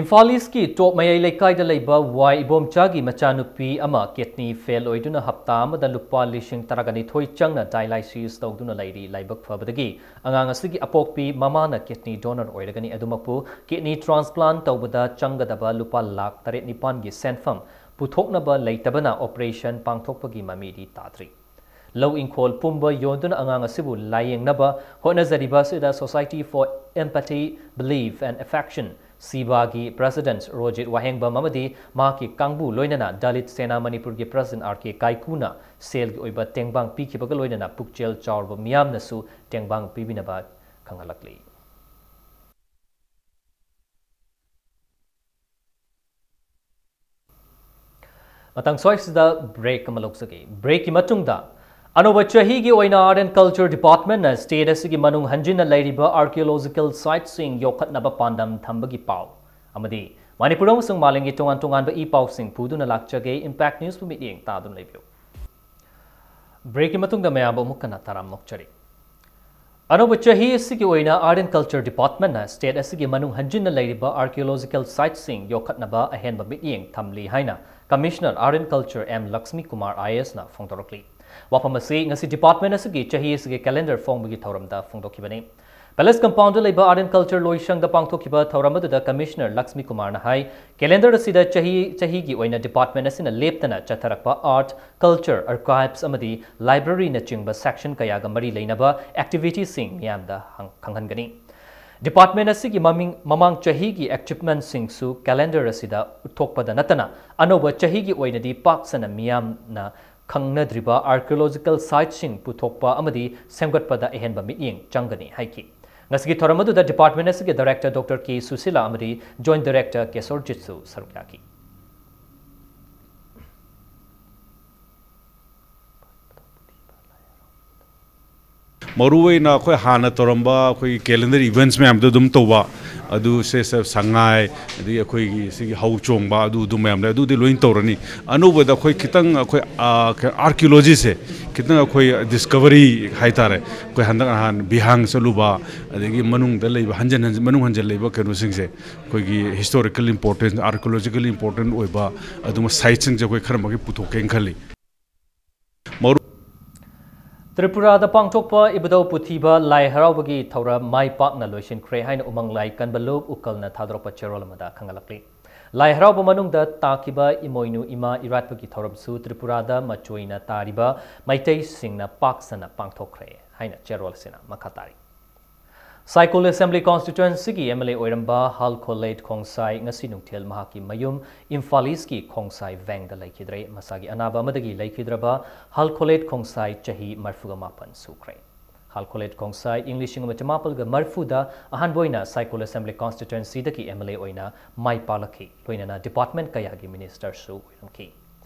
ꯏꯝꯐꯥꯜ ꯏꯁꯀꯤ ꯇꯣꯞ ꯃꯌꯥꯏ ꯂꯩꯀꯥꯏꯗ ꯂꯩꯕ ꯋꯥꯏ ꯏꯕꯣꯝꯆꯥꯒꯤ ꯃꯆꯥꯅꯨꯄꯤ ꯑꯃ ꯀꯤꯗꯅꯤ ꯐꯦꯜ ꯑꯣꯏꯗꯨꯅ ꯍꯞꯇꯥ ꯑꯃꯗ ꯂꯨꯄꯥ ꯂꯤꯁꯤꯡ ꯇꯔꯥꯒ ꯅꯤꯊꯣꯏ ꯆꯪꯅ ꯗꯥꯏꯂꯥꯏꯁꯤꯁ ꯇꯧꯗꯨꯅ ꯂꯩꯔꯤ꯫ ꯂꯥꯏꯕꯛ ꯐꯕꯗꯒꯤ ꯑꯉꯥꯡ ꯑꯁꯤꯒꯤ ꯑꯄꯣꯛꯄꯤ ꯃꯃꯥꯅ ꯀꯤꯗꯅꯤ ꯗꯣꯅꯔ ꯑꯣꯏꯔꯒꯅꯤ꯫ ꯑꯗꯨꯃꯛꯄꯨ, ꯀꯤꯗꯅꯤ ꯇ꯭ꯔꯥꯟꯁꯄ꯭ꯂꯥꯟ ꯇꯧꯕꯗ ꯆꯪꯒꯗꯕ ꯂꯨꯄꯥ ꯂꯥꯈ ꯇꯔꯦꯠ ꯅꯤꯄꯥꯟꯒꯤ ꯁꯦꯟꯐꯝ ꯄꯨꯊꯣꯛꯅꯕ ꯂꯩꯇꯕꯅ ꯑꯣꯄꯔꯦꯁꯟ ꯄꯥꯡꯊꯣꯛꯄꯒꯤ ꯃꯃꯤꯗꯤ ꯇꯥꯗ꯭ꯔꯤ꯫ ꯂꯧ ꯏꯪꯈꯣꯜ ꯄꯨꯝꯕ ꯌꯣꯟꯗꯨꯅ ꯑꯉꯥꯡ ꯑꯁꯤꯕꯨ ꯂꯥꯌꯦꯡꯅꯕ ꯍꯣꯠꯅꯖꯔꯤꯕ ꯑꯁꯤꯗ Society for Empathy, Belief and Affection, ꯁꯤꯕꯥꯒꯤ ꯄ꯭ꯔꯁꯤꯗꯦꯟꯠ ꯔꯣꯖꯤꯠ ꯋꯥꯍꯦꯡꯕꯝ ꯑꯃꯗꯤ ꯃꯍꯥꯛꯀꯤ ꯀꯥꯡꯕꯨ, ꯂꯣꯏꯅꯅ ꯗꯂꯤꯠ ꯁꯦꯅꯥ ꯃꯅꯤꯄꯨꯔꯒꯤ ꯄ꯭ꯔꯁꯤꯗꯦꯟꯠ ꯑꯥꯔ ꯀꯦ ꯀꯥꯏꯀꯨꯅ ꯁꯦꯜꯒꯤ ꯑꯣꯏꯕ ꯇꯦꯡꯕꯥꯡ ꯄꯤꯈꯤꯕꯒ ꯂꯣꯏꯅꯅ ꯄꯨꯛꯆꯦꯜ ꯆꯥꯎꯔꯕ ꯃꯤꯌꯥꯝꯅꯁꯨ ꯇꯦꯡꯕꯥꯡ ꯄꯤꯕꯤꯅꯕ ꯈꯪꯍꯜꯂꯛꯂꯤ꯫ ꯃꯇꯥꯡ ꯁ꯭ꯋꯥꯏꯁꯤꯗ ꯕ꯭ꯔꯦꯛ ꯑꯃ ꯂꯧꯖꯒꯦ꯫ ꯕ꯭ꯔꯦꯛꯀꯤ ꯃꯇꯨꯡꯗ, ꯑꯅꯧꯕ ꯆꯍꯤꯒꯤ ꯑꯣꯏꯅ Art and Culture Departmentꯅ ꯁ꯭ꯇꯦꯠ ꯑꯁꯤꯒꯤ ꯃꯅꯨꯡ ꯍꯟꯖꯤꯟꯅ ꯂꯩꯔꯤꯕ ꯑꯥꯔꯀꯤꯑꯣꯂꯣꯖꯤꯀꯦꯜ ꯁꯥꯏꯠꯁꯤꯡ ꯌꯣꯛꯈꯠꯅꯕ ꯄꯥꯟꯗꯝ ꯊꯝꯕꯒꯤ ꯄꯥꯎ ꯑꯃꯗꯤ ꯃꯅꯤꯄꯨꯔ ꯑꯃꯁꯨꯡ ꯃꯥꯂꯦꯝꯒꯤ ꯇꯣꯉꯥꯟ ꯇꯣꯉꯥꯟꯕ ꯏ ꯄꯥꯎꯁꯤꯡ ꯄꯨꯗꯨꯅ ꯂꯥꯛꯆꯒꯦ꯫ Impact Newsꯄꯨ ꯃꯤꯠꯌꯦꯡ ꯇꯥꯗꯨꯅ ꯂꯩꯕꯤꯌꯨ꯫ Breakꯀꯤ ꯃꯇꯨꯡꯗ ꯃꯌꯥꯝꯕꯨ ꯑꯃꯨꯛ ꯍꯟꯅ ꯇꯔꯥꯝꯅ ꯑꯣꯛꯆꯔꯤ꯫ ꯑꯅꯧꯕ ꯆꯍꯤ ꯑꯁꯤꯒꯤ ꯑꯣꯏꯅ Art and Culture Departmentꯅ state ꯑꯁꯤꯒꯤ ꯃꯅꯨꯡ ꯍꯟꯖꯤꯟꯅ ꯂꯩꯔꯤꯕ archaeological siteꯁꯤꯡ ꯌꯣꯛꯈꯠꯅꯕ ꯑꯍꯦꯟꯕ ꯃꯤꯠꯌꯦꯡ ꯊꯝꯂꯤ ꯍꯥꯏꯅ Commissioner Art and Culture M Lakshmi Kumar I A ꯑꯦꯁꯅ ꯐꯣꯡꯗꯣꯔꯛꯂꯤ꯫ ꯋꯥꯐꯝ ꯑꯁꯤ ꯉꯁꯤ department ꯑꯁꯤꯒꯤ ꯆꯍꯤ ꯑꯁꯤꯒꯤ calendar ꯐꯣꯡꯕꯒꯤ ꯊꯧꯔꯝꯗ ꯐꯣꯡꯗꯣꯛꯈꯤꯕꯅꯤ꯫ Palace Compoundꯗ ꯂꯩꯕ Art and Culture ꯂꯣꯏꯁꯪꯗ ꯄꯥꯡꯊꯣꯛꯈꯤꯕ ꯊꯧꯔꯝ ꯑꯗꯨꯗ Commissioner ꯂꯛꯁꯃꯤ ꯀꯨꯃꯥꯔꯅ ꯍꯥꯏ, calendar ꯑꯁꯤꯗ ꯆꯍꯤ ꯆꯍꯤꯒꯤ ꯑꯣꯏꯅ department ꯑꯁꯤꯅ ꯂꯦꯞꯇꯅ ꯆꯠꯊꯔꯛꯄ art, culture, archives ꯑꯃꯗꯤ libraryꯅꯆꯤꯡꯕ section ꯀꯌꯥꯒ ꯃꯔꯤ ꯂꯩꯅꯕ activityꯁꯤꯡ ꯃꯤꯌꯥꯝꯗ ꯍꯪ-, ꯈꯪꯍꯟꯒꯅꯤ꯫ Department ꯑꯁꯤꯒꯤ ꯃꯃꯤꯡ, ꯃꯃꯥꯡ ꯆꯍꯤꯒꯤ achievementꯁꯤꯡꯁꯨ calendar ꯑꯁꯤꯗ ꯎꯠꯊꯣꯛꯄꯗ ꯅꯠꯇꯅ, ꯑꯅꯧꯕ ꯆꯍꯤꯒꯤ ꯑꯣꯏꯅꯗꯤ ꯄꯥꯛ ꯁꯟꯅ ꯃꯤꯌꯥꯝꯅ ꯈꯪꯅꯗ꯭ꯔꯤꯕ archaeological siteꯁꯤꯡ ꯄꯨꯊꯣꯛꯄ ꯑꯃꯗꯤ ꯁꯦꯝꯒꯠꯄꯗ ꯑꯍꯦꯟꯕ ꯃꯤꯠꯌꯦꯡ ꯆꯪꯒꯅꯤ ꯍꯥꯏꯈꯤ꯫ ꯉꯁꯤꯒꯤ ꯊꯧꯔꯝ ꯑꯗꯨꯗ department ꯑꯁꯤꯒꯤ director Doctor ꯀꯦ ꯁꯨꯁꯤꯂꯥ ꯑꯃꯗꯤ joint director ꯀꯦꯁꯣꯔꯖꯤꯠꯁꯨ ꯁꯔꯨꯛ ꯌꯥꯈꯤ꯫ ꯃꯔꯨꯑꯣꯏꯅ ꯑꯩꯈꯣꯏ ꯍꯥꯟꯅ ꯇꯧꯔꯝꯕ ꯑꯩꯈꯣꯏꯒꯤ calendar events ꯃꯌꯥꯝꯗꯣ ꯑꯗꯨꯝ ꯇꯧꯕ, ꯑꯗꯨ ꯁꯦ ꯁꯦ ꯁꯉꯥꯏ, ꯑꯗꯒꯤ ꯑꯩꯈꯣꯏꯒꯤ ꯁꯤꯒꯤ ꯍꯧ ꯆꯣꯡꯕ, ꯑꯗꯨ ꯑꯗꯨ ꯃꯌꯥꯝ ꯂꯩ, ꯑꯗꯨꯗꯤ ꯂꯣꯏ ꯇꯧꯔꯅꯤ꯫ ꯑꯅꯧꯕꯗ ꯑꯩꯈꯣꯏ ꯈꯤꯇꯪ ꯑꯩꯈꯣꯏ archaeologyꯁꯦ ꯈꯤꯇꯪ ꯑꯩꯈꯣꯏ discovery ꯍꯥꯏꯇꯥꯔꯦ, ꯑꯩꯈꯣꯏ ꯍꯟꯗꯛ ꯅꯍꯥꯟ ꯕꯤꯍꯥꯡ ꯆꯠꯂꯨꯕ, ꯑꯗꯒꯤ ꯃꯅꯨꯡꯗ ꯂꯩꯕ ꯍꯟꯖꯟ ꯍꯟꯖꯟ ꯃꯅꯨꯡ ꯍꯟꯖꯟ ꯂꯩꯕ ꯀꯩꯅꯣꯁꯤꯡꯁꯦ ꯑꯩꯈꯣꯏꯒꯤ historical importance, archaeological important ꯑꯣꯏꯕ ꯑꯗꯨꯝꯕ siteꯁꯤꯡꯁꯦ ꯑꯩꯈꯣꯏ ꯈꯔ ꯃꯈꯩ ꯄꯨꯊꯣꯛꯀꯦꯅ ꯈꯜꯂꯤ꯫ ꯃꯔꯨ- ꯇ꯭ꯔꯤꯄꯨꯔꯥꯗ ꯄꯥꯡꯊꯣꯛꯄ ꯏꯕꯨꯙꯧ ꯄꯨꯊꯤꯕ ꯂꯥꯏ ꯍꯔꯥꯎꯕꯒꯤ ꯊꯧꯔꯝ ꯃꯥꯏ ꯄꯥꯛꯅ ꯂꯣꯏꯁꯤꯟꯈ꯭ꯔꯦ ꯍꯥꯏꯅ ꯎꯃꯪ ꯂꯥꯏ ꯀꯟꯕ ꯂꯨꯞ ꯎꯀꯜꯅ ꯊꯥꯗꯣꯔꯛꯄ ꯆꯦꯔꯣꯜ ꯑꯃꯗ ꯈꯪꯍꯜꯂꯛꯂꯤ꯫ ꯂꯥꯏ ꯍꯔꯥꯎꯕ ꯃꯅꯨꯡꯗ ꯇꯥꯈꯤꯕ ꯏꯃꯣꯏꯅꯨ ꯏꯃꯥ ꯏꯔꯥꯠꯄꯒꯤ ꯊꯧꯔꯝꯁꯨ ꯇ꯭ꯔꯤꯄꯨꯔꯥꯗ ꯃꯆꯣꯏꯅ ꯇꯥꯔꯤꯕ ꯃꯩꯇꯩꯁꯤꯡꯅ ꯄꯥꯛ ꯁꯟꯅ ꯄꯥꯡꯊꯣꯛꯈ꯭ꯔꯦ ꯍꯥꯏꯅ ꯆꯦꯔꯣꯜ ꯑꯁꯤꯅ ꯃꯈꯥ ꯇꯥꯔꯤ꯫ ꯁꯥꯏꯀꯨꯜ Assembly Constituencyꯒꯤ M L A ꯑꯣꯏꯔꯝꯕ ꯍꯥꯜꯈꯣꯂꯦꯠ ꯈꯣꯡꯁꯥꯏ ꯉꯁꯤ ꯅꯨꯡꯊꯤꯜ ꯃꯍꯥꯛꯀꯤ ꯃꯌꯨꯝ ꯏꯝꯐꯥꯜ ꯏꯁꯀꯤ ꯈꯣꯡꯁꯥꯏ ꯚꯦꯡꯗ ꯂꯩꯈꯤꯗ꯭ꯔꯦ꯫ ꯃꯁꯥꯒꯤ ꯑꯅꯥꯕ ꯑꯃꯗꯒꯤ ꯂꯩꯈꯤꯗ꯭ꯔꯕ ꯍꯥꯜꯈꯣꯂꯦꯠ ꯈꯣꯡꯁꯥꯏ ꯆꯍꯤ ꯃꯔꯤꯐꯨꯒ ꯃꯥꯄꯟ ꯁꯨꯈ꯭ꯔꯦ꯫ ꯍꯥꯜꯈꯣꯂꯦꯠ ꯈꯣꯡꯁꯥꯏ ꯏꯪ ꯂꯤꯁꯤꯡ ꯑꯃ ꯆꯃꯥꯄꯜꯒ ꯃꯔꯤꯐꯨꯗ ꯑꯍꯥꯟꯕ ꯑꯣꯏꯅ ꯁꯥꯏꯀꯨꯜ Assembly Constituencyꯗꯒꯤ M L A ꯑꯣꯏꯅ ꯃꯥꯏ ꯄꯥꯛꯂꯛꯈꯤ, ꯂꯣꯏꯅꯅ department ꯀꯌꯥꯒꯤ ministerꯁꯨ ꯑꯣꯏꯔꯝꯈꯤ꯫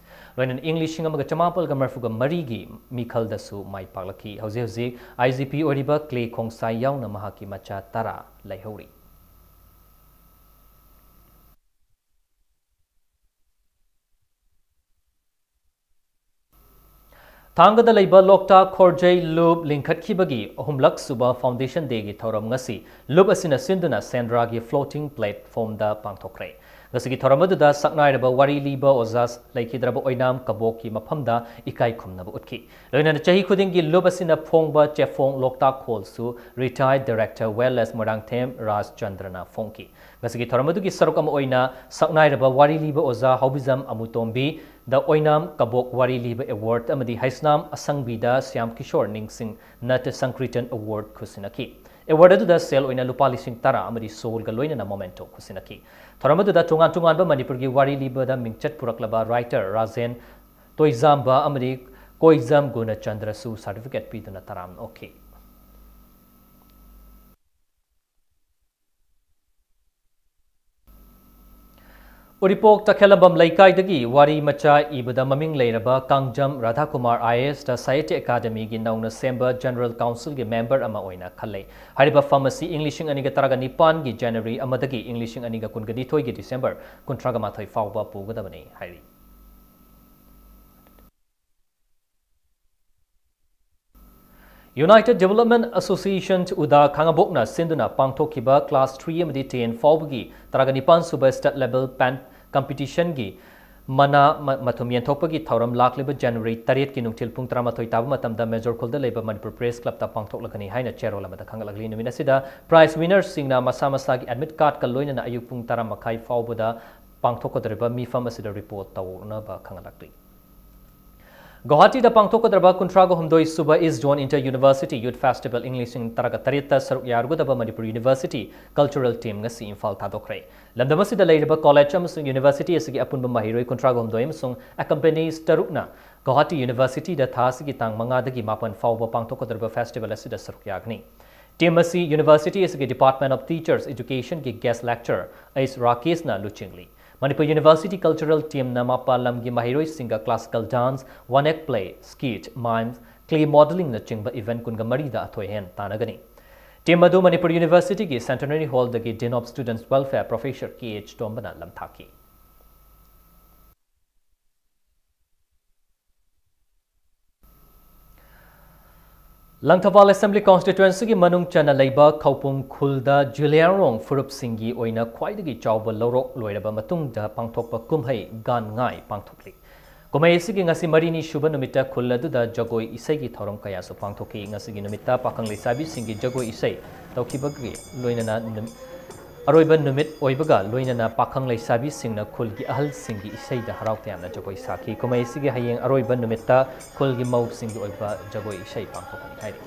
ꯂꯣꯏꯅꯅ ꯏꯪ ꯂꯤꯁꯤꯡ ꯑꯃꯒ ꯆꯃꯥꯄꯜꯒ ꯃꯔꯤꯐꯨꯒ ꯃꯔꯤꯒꯤ ꯃꯤꯈꯜꯗꯁꯨ ꯃꯥꯏ ꯄꯥꯛꯂꯛꯈꯤ꯫ ꯍꯧꯖꯤꯛ ꯍꯧꯖꯤꯛ I G P ꯑꯣꯏꯔꯤꯕ ꯀ꯭ꯂꯦ ꯈꯣꯡꯁꯥꯏ ꯌꯥꯎꯅ ꯃꯍꯥꯛꯀꯤ ꯃꯆꯥ ꯇꯔꯥ ꯂꯩꯍꯧꯔꯤ꯫ ꯊꯥꯡꯒꯗ ꯂꯩꯕ ꯂꯣꯛꯇꯥꯛ ꯈꯣꯔꯖꯩ ꯂꯨꯞ ꯂꯤꯡꯈꯠꯈꯤꯕꯒꯤ ꯑꯍꯨꯝꯂꯛ ꯁꯨꯕ Foundation Dayꯒꯤ ꯊꯧꯔꯝ ꯉꯁꯤ ꯂꯨꯞ ꯑꯁꯤꯅ ꯁꯤꯟꯗꯨꯅ ꯁꯦꯟꯗ꯭ꯔꯥꯒꯤ floating platformꯗ ꯄꯥꯡꯊꯣꯛꯈ꯭ꯔꯦ꯫ ꯉꯁꯤꯒꯤ ꯊꯧꯔꯝ ꯑꯗꯨꯗ ꯁꯛꯅꯥꯏꯔꯕ ꯋꯥꯔꯤ ꯂꯤꯕ ꯑꯣꯖꯥ ꯂꯩꯈꯤꯗ꯭ꯔꯕ ꯑꯣꯏꯅꯥꯝ ꯀꯕꯣꯛꯀꯤ ꯃꯐꯝꯗ ꯏꯀꯥꯏ ꯈꯨꯝꯅꯕ ꯎꯠꯈꯤ꯫ ꯂꯣꯏꯅꯅ ꯆꯍꯤ ꯈꯨꯗꯤꯡꯒꯤ ꯂꯨꯞ ꯑꯁꯤꯅ ꯐꯣꯡꯕ ꯆꯦꯐꯣꯡ ꯂꯣꯛꯇꯥꯛ ꯈꯣꯜꯁꯨ retired director Wildlife ꯃꯣꯏꯔꯥꯡꯊꯦꯝ ꯔꯥꯖꯆꯟꯗ꯭ꯔꯅ ꯐꯣꯡꯈꯤ꯫ ꯉꯁꯤꯒꯤ ꯊꯧꯔꯝ ꯑꯗꯨꯒꯤ ꯁꯔꯨꯛ ꯑꯃ ꯑꯣꯏꯅ ꯁꯛꯅꯥꯏꯔꯕ ꯋꯥꯔꯤ ꯂꯤꯕ ꯑꯣꯖꯥ ꯍꯥꯎꯕꯤꯖꯝ ꯑꯃꯨꯇꯣꯝꯕꯤ ꯗ ꯑꯣꯏꯅꯥꯝ ꯀꯕꯣꯛ ꯋꯥꯔꯤ ꯂꯤꯕ award ꯑꯃꯗꯤ ꯍꯩꯁꯅꯥꯝ ꯑꯁꯪꯕꯤꯗ ꯁ꯭ꯌꯥꯝ ꯀꯤꯁꯣꯔ ꯅꯤꯡꯁꯤꯡ ꯅꯠꯇ ꯁꯪꯀ꯭ꯔꯤꯇꯟ award ꯈꯨꯠꯁꯤꯟꯅꯈꯤ꯫ Award ꯑꯗꯨꯗ ꯁꯦꯜ ꯑꯣꯏꯅ ꯂꯨꯄꯥ ꯂꯤꯁꯤꯡ ꯇꯔꯥ ꯑꯃꯗꯤ ꯁꯣꯜꯒ ꯂꯣꯏꯅꯅ memento ꯈꯨꯠꯁꯤꯟꯅꯈꯤ꯫ ꯊꯧꯔꯝ ꯑꯗꯨꯗ ꯇꯣꯉꯥꯟ ꯇꯣꯉꯥꯟꯕ ꯃꯅꯤꯄꯨꯔꯒꯤ ꯋꯥꯔꯤ ꯂꯤꯕꯗ ꯃꯤꯡꯆꯠ ꯄꯨꯔꯛꯂꯕ writer ꯔꯥꯖꯦꯟ ꯇꯣꯏꯖꯥꯝꯕ ꯑꯃꯗꯤ ꯀꯣꯏꯖꯥꯝ ꯒꯨꯅꯆꯟꯗ꯭ꯔꯁꯨ certificate ꯄꯤꯗꯨꯅ ꯇꯔꯥꯝꯅ ꯑꯣꯛꯈꯤ꯫ ꯎꯔꯤꯄꯣꯛ ꯇꯈꯦꯂꯝꯕꯝ ꯂꯩꯀꯥꯏꯗꯒꯤ ꯋꯥꯔꯤ ꯃꯆꯥ ꯏꯕꯗ ꯃꯃꯤꯡ ꯂꯩꯔꯕ ꯀꯥꯡꯖꯝ ꯔꯥꯙꯥꯀꯨꯃꯥꯔ IASꯇ ꯁꯥꯍꯤꯇ꯭ꯌ ꯑꯦꯀꯥꯗꯃꯤꯒꯤ ꯅꯧꯅ ꯁꯦꯝꯕ General Councilꯒꯤ member ꯑꯃ ꯑꯣꯏꯅ ꯈꯜꯂꯦ꯫ ꯍꯥꯏꯔꯤꯕ ꯐꯝ ꯑꯁꯤ ꯏꯪ ꯂꯤꯁꯤꯡ ꯑꯅꯤꯒ ꯇꯔꯥꯒ ꯅꯤꯄꯥꯟꯒꯤ January ꯑꯃꯗꯒꯤ ꯏꯪ ꯂꯤꯁꯤꯡ ꯑꯅꯤꯒ ꯀꯨꯟꯒ ꯅꯤꯊꯣꯏꯒꯤ December ꯀꯨꯟꯊ꯭ꯔꯥꯒ ꯃꯥꯊꯣꯏ ꯐꯥꯎꯕ ꯄꯨꯒꯗꯕꯅꯤ ꯍꯥꯏꯔꯤ꯫ United Development Association, ꯎꯗꯥ, ꯈꯥꯉꯕꯣꯛꯅ ꯁꯤꯟꯗꯨꯅ ꯄꯥꯡꯊꯣꯛꯈꯤꯕ class three ꯑꯃꯗꯤ ten ꯐꯥꯎꯕꯒꯤ ꯇꯔꯥꯒ ꯅꯤꯄꯥꯟ ꯁꯨꯕ state level pen competitionꯒꯤ ꯃꯅꯥ ꯃ-, ꯃꯊꯨꯝ ꯌꯦꯟꯊꯣꯛꯄꯒꯤ ꯊꯧꯔꯝ ꯂꯥꯛꯂꯤꯕ January ꯇꯔꯦꯠꯀꯤ ꯅꯨꯡꯊꯤꯜ ꯄꯨꯡ ꯇꯔꯥꯃꯥꯊꯣꯏ ꯇꯥꯕ ꯃꯇꯝꯗ Major ꯈꯨꯜꯗ ꯂꯩꯕ Manipur Press Clubꯇ ꯄꯥꯡꯊꯣꯛꯂꯒꯅꯤ ꯍꯥꯏꯅ ꯆꯦꯔꯣꯜ ꯑꯃꯗ ꯈꯪꯒꯠꯂꯛꯂꯤ꯫ ꯅꯨꯃꯤꯠ ꯑꯁꯤꯗ prize winnerꯁꯤꯡꯅ ꯃꯁꯥ ꯃꯁꯥꯒꯤ admit cardꯀ ꯂꯣꯏꯅꯅ ꯑꯌꯨꯛ ꯄꯨꯡ ꯇꯔꯥ ꯃꯈꯥꯏ ꯐꯥꯎꯕꯗ ꯄꯥꯡꯊꯣꯛꯀꯗꯧꯔꯤꯕ ꯃꯤꯐꯝ ꯑꯁꯤꯗ report ꯇꯧꯅꯕ ꯈꯪꯒꯠꯂꯛꯂꯤ꯫ ꯒꯧꯍꯥꯇꯤꯗ ꯄꯥꯡꯊꯣꯛꯀꯗꯧꯔꯕ ꯀꯨꯟꯊ꯭ꯔꯥꯒ ꯍꯨꯝꯗꯣꯏ ꯁꯨꯕ East Zone Inter University Youth Festival ꯏꯪ ꯂꯤꯁꯤꯡ ꯇꯔꯥꯒ ꯇꯔꯦꯠꯇ ꯁꯔꯨꯛ ꯌꯥꯔꯨꯒꯗꯕ ꯃꯅꯤꯄꯨꯔ University Cultural Team ꯉꯁꯤ ꯏꯝꯐꯥꯜ ꯊꯥꯗꯣꯛꯈ꯭ꯔꯦ꯫ ꯂꯝꯗꯝ ꯑꯁꯤꯗ ꯂꯩꯔꯤꯕ college ꯑꯃꯁꯨꯡ university ꯑꯁꯤꯒꯤ ꯑꯄꯨꯟꯕ ꯃꯍꯩꯔꯣꯏ ꯀꯨꯟꯊ꯭ꯔꯥꯒ ꯍꯨꯝꯗꯣꯏ ꯑꯃꯁꯨꯡ accompanies ꯇꯔꯨꯛꯅ ꯒꯧꯍꯥꯇꯤ Universityꯗ ꯊꯥ ꯑꯁꯤꯒꯤ ꯇꯥꯡ ꯃꯉꯥꯗꯒꯤ ꯃꯥꯄꯟ ꯐꯥꯎꯕ ꯄꯥꯡꯊꯣꯛꯀꯗꯧꯔꯤꯕ festival ꯑꯁꯤꯗ ꯁꯔꯨꯛ ꯌꯥꯒꯅꯤ꯫ Team ꯑꯁꯤ university ꯑꯁꯤꯒꯤ Department of Teachers Educationꯒꯤ guest lecturer ꯑꯩꯆ ꯔꯥꯀꯦꯁꯅ ꯂꯨꯆꯤꯡꯂꯤ꯫ ꯃꯅꯤꯄꯨꯔ University Cultural Teamꯅ ꯃꯄꯥꯟ ꯂꯝꯒꯤ ꯃꯍꯩꯔꯣꯏꯁꯤꯡꯒ classical dance, one act play, skit, mimes, clay modelling ꯅꯆꯤꯡꯕ event ꯀꯨꯟꯒ ꯃꯔꯤꯗ ꯑꯊꯣꯏ ꯑꯍꯦꯟ ꯇꯥꯟꯅꯒꯅꯤ꯫ Team ꯑꯗꯨ ꯃꯅꯤꯄꯨꯔ Universityꯒꯤ Centenary Hallꯗꯒꯤ Dean of Students Welfare Professor K H ꯇꯣꯝꯕꯅ ꯂꯝꯊꯥꯛꯈꯤ꯫ ꯂꯪꯊꯕꯥꯜ Assembly Constituencyꯒꯤ ꯃꯅꯨꯡ ꯆꯟꯅ ꯂꯩꯕ ꯈꯧꯄꯨꯝ ꯈꯨꯜꯗ ꯖꯨꯂꯤꯌꯥꯡꯔꯣꯡ ꯐꯨꯔꯨꯞꯁꯤꯡꯒꯤ ꯑꯣꯏꯅ ꯈ꯭ꯋꯥꯏꯗꯒꯤ ꯆꯥꯎꯕ ꯂꯧꯔꯣꯛ ꯂꯣꯏꯔꯕ ꯃꯇꯨꯡꯗ ꯄꯥꯡꯊꯣꯛꯄ ꯀꯨꯝꯍꯩ ꯒꯥꯟ ꯉꯥꯏ ꯄꯥꯡꯊꯣꯛꯂꯤ꯫ ꯀꯨꯝꯍꯩ ꯑꯁꯤꯒꯤ ꯉꯁꯤ ꯃꯔꯤꯅꯤ ꯁꯨꯕ ꯅꯨꯃꯤꯠꯇ ꯈꯨꯜ ꯑꯗꯨꯗ ꯖꯒꯣꯏ ꯏꯁꯩꯒꯤ ꯊꯧꯔꯝ ꯀꯌꯥꯁꯨ ꯄꯥꯡꯊꯣꯛꯈꯤ꯫ ꯉꯁꯤꯒꯤ ꯅꯨꯃꯤꯠꯇ ꯄꯥꯈꯪ ꯂꯩꯁꯥꯕꯤꯁꯤꯡꯒꯤ ꯖꯒꯣꯏ ꯏꯁꯩ ꯇꯧꯈꯤꯕꯒꯤ ꯂꯣꯏꯅꯅ ꯅꯨꯃꯤꯠ ꯑꯔꯣꯏꯕ ꯅꯨꯃꯤꯠ ꯑꯣꯏꯕꯒ ꯂꯣꯏꯅꯅ ꯄꯥꯈꯪ ꯂꯩꯁꯥꯕꯤꯁꯤꯡꯅ ꯈꯨꯜꯒꯤ ꯑꯍꯜꯁꯤꯡꯒꯤ ꯏꯁꯩꯗ ꯍꯔꯥꯎ ꯇꯌꯥꯝꯅ ꯖꯒꯣꯏ ꯁꯥꯈꯤ꯫ ꯀꯨꯝꯍꯩ ꯑꯁꯤꯒꯤ ꯍꯌꯦꯡ ꯑꯔꯣꯏꯕ ꯅꯨꯃꯤꯠꯇ ꯈꯨꯜꯒꯤ ꯃꯧꯁꯤꯡꯒꯤ ꯑꯣꯏꯕ ꯖꯒꯣꯏ ꯏꯁꯩ ꯄꯥꯡꯊꯣꯛꯀꯅꯤ ꯍꯥꯏꯔꯤ꯫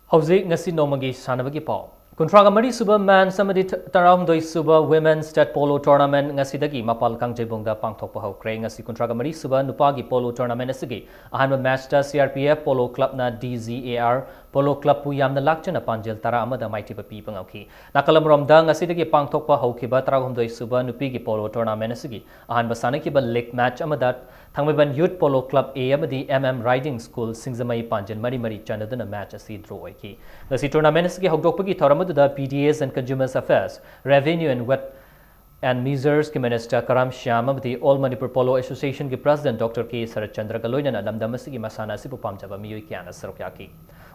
ꯍꯧꯖꯤꯛ ꯉꯁꯤ ꯅꯣꯡꯃꯒꯤ ꯁꯥꯟꯅꯕꯒꯤ ꯄꯥꯎ꯫ ꯀꯨꯟꯊ꯭ꯔꯥꯒ ꯃꯔꯤ ꯁꯨꯕ men's ꯑꯃꯗꯤ ꯇꯔꯥꯍꯨꯝꯗꯣꯏ ꯁꯨꯕ women's state polo tournament ꯉꯁꯤꯗꯒꯤ ꯃꯄꯥꯜ ꯀꯥꯡꯖꯩꯕꯨꯡꯗ ꯄꯥꯡꯊꯣꯛꯄ ꯍꯧꯈ꯭ꯔꯦ꯫ ꯉꯁꯤ ꯀꯨꯟꯊ꯭ꯔꯥꯒ ꯃꯔꯤ ꯁꯨꯕ ꯅꯨꯄꯥꯒꯤ polo tournament ꯑꯁꯤꯒꯤ ꯑꯍꯥꯟꯕ matchꯇ C R P F Polo Clubꯅ D Z A R Polo Clubꯄꯨ ꯌꯥꯝꯅ ꯂꯥꯛꯆꯅ ꯄꯥꯟꯖꯤꯜ ꯇꯔꯥ ꯑꯃꯗ ꯃꯥꯏꯊꯤꯕ ꯄꯤꯕ ꯉꯝꯈꯤ꯫ ꯅꯥꯀꯜ ꯑꯃꯔꯣꯝꯗ ꯉꯁꯤꯗꯒꯤ ꯄꯥꯡꯊꯣꯛꯄ ꯍꯧꯈꯤꯕ ꯇꯔꯥꯍꯨꯝꯗꯣꯏ ꯁꯨꯕ ꯅꯨꯄꯤꯒꯤ polo tournament ꯑꯁꯤꯒꯤ ꯑꯍꯥꯟꯕ ꯁꯥꯟꯅꯈꯤꯕ league match ꯑꯃꯗ ꯊꯥꯡꯃꯩꯕꯟ Youth Polo Club A ꯑꯃꯗꯤ M M Riding School ꯁꯤꯡꯖꯃꯩ ꯄꯥꯟꯖꯤꯜ ꯃꯔꯤ ꯃꯔꯤ ꯆꯟꯅꯗꯨꯅ match ꯑꯁꯤ draw ꯑꯣꯏꯈꯤ꯫ ꯉꯁꯤ tournament ꯑꯁꯤꯒꯤ ꯍꯧꯗꯣꯛꯄꯒꯤ ꯊꯧꯔꯝ ꯑꯗꯨꯗ P D S and Consumer Affairs, Revenue and Vet and Measuresꯀꯤ minister ꯀꯔꯥꯝ ꯁ꯭ꯌꯥꯝ ꯑꯃꯗꯤ All Manipur Polo Associationꯒꯤ president Doctor K ꯁꯔꯠꯆꯟꯗ꯭ꯔꯒ ꯂꯣꯏꯅꯅ ꯂꯝꯗꯝ ꯑꯁꯤꯒꯤ ꯃꯁꯥꯟꯅ ꯑꯁꯤꯕꯨ ꯄꯥꯝꯖꯕ ꯃꯤꯑꯣꯏ ꯀꯌꯥꯅ ꯁꯔꯨꯛ ꯌꯥꯈꯤ꯫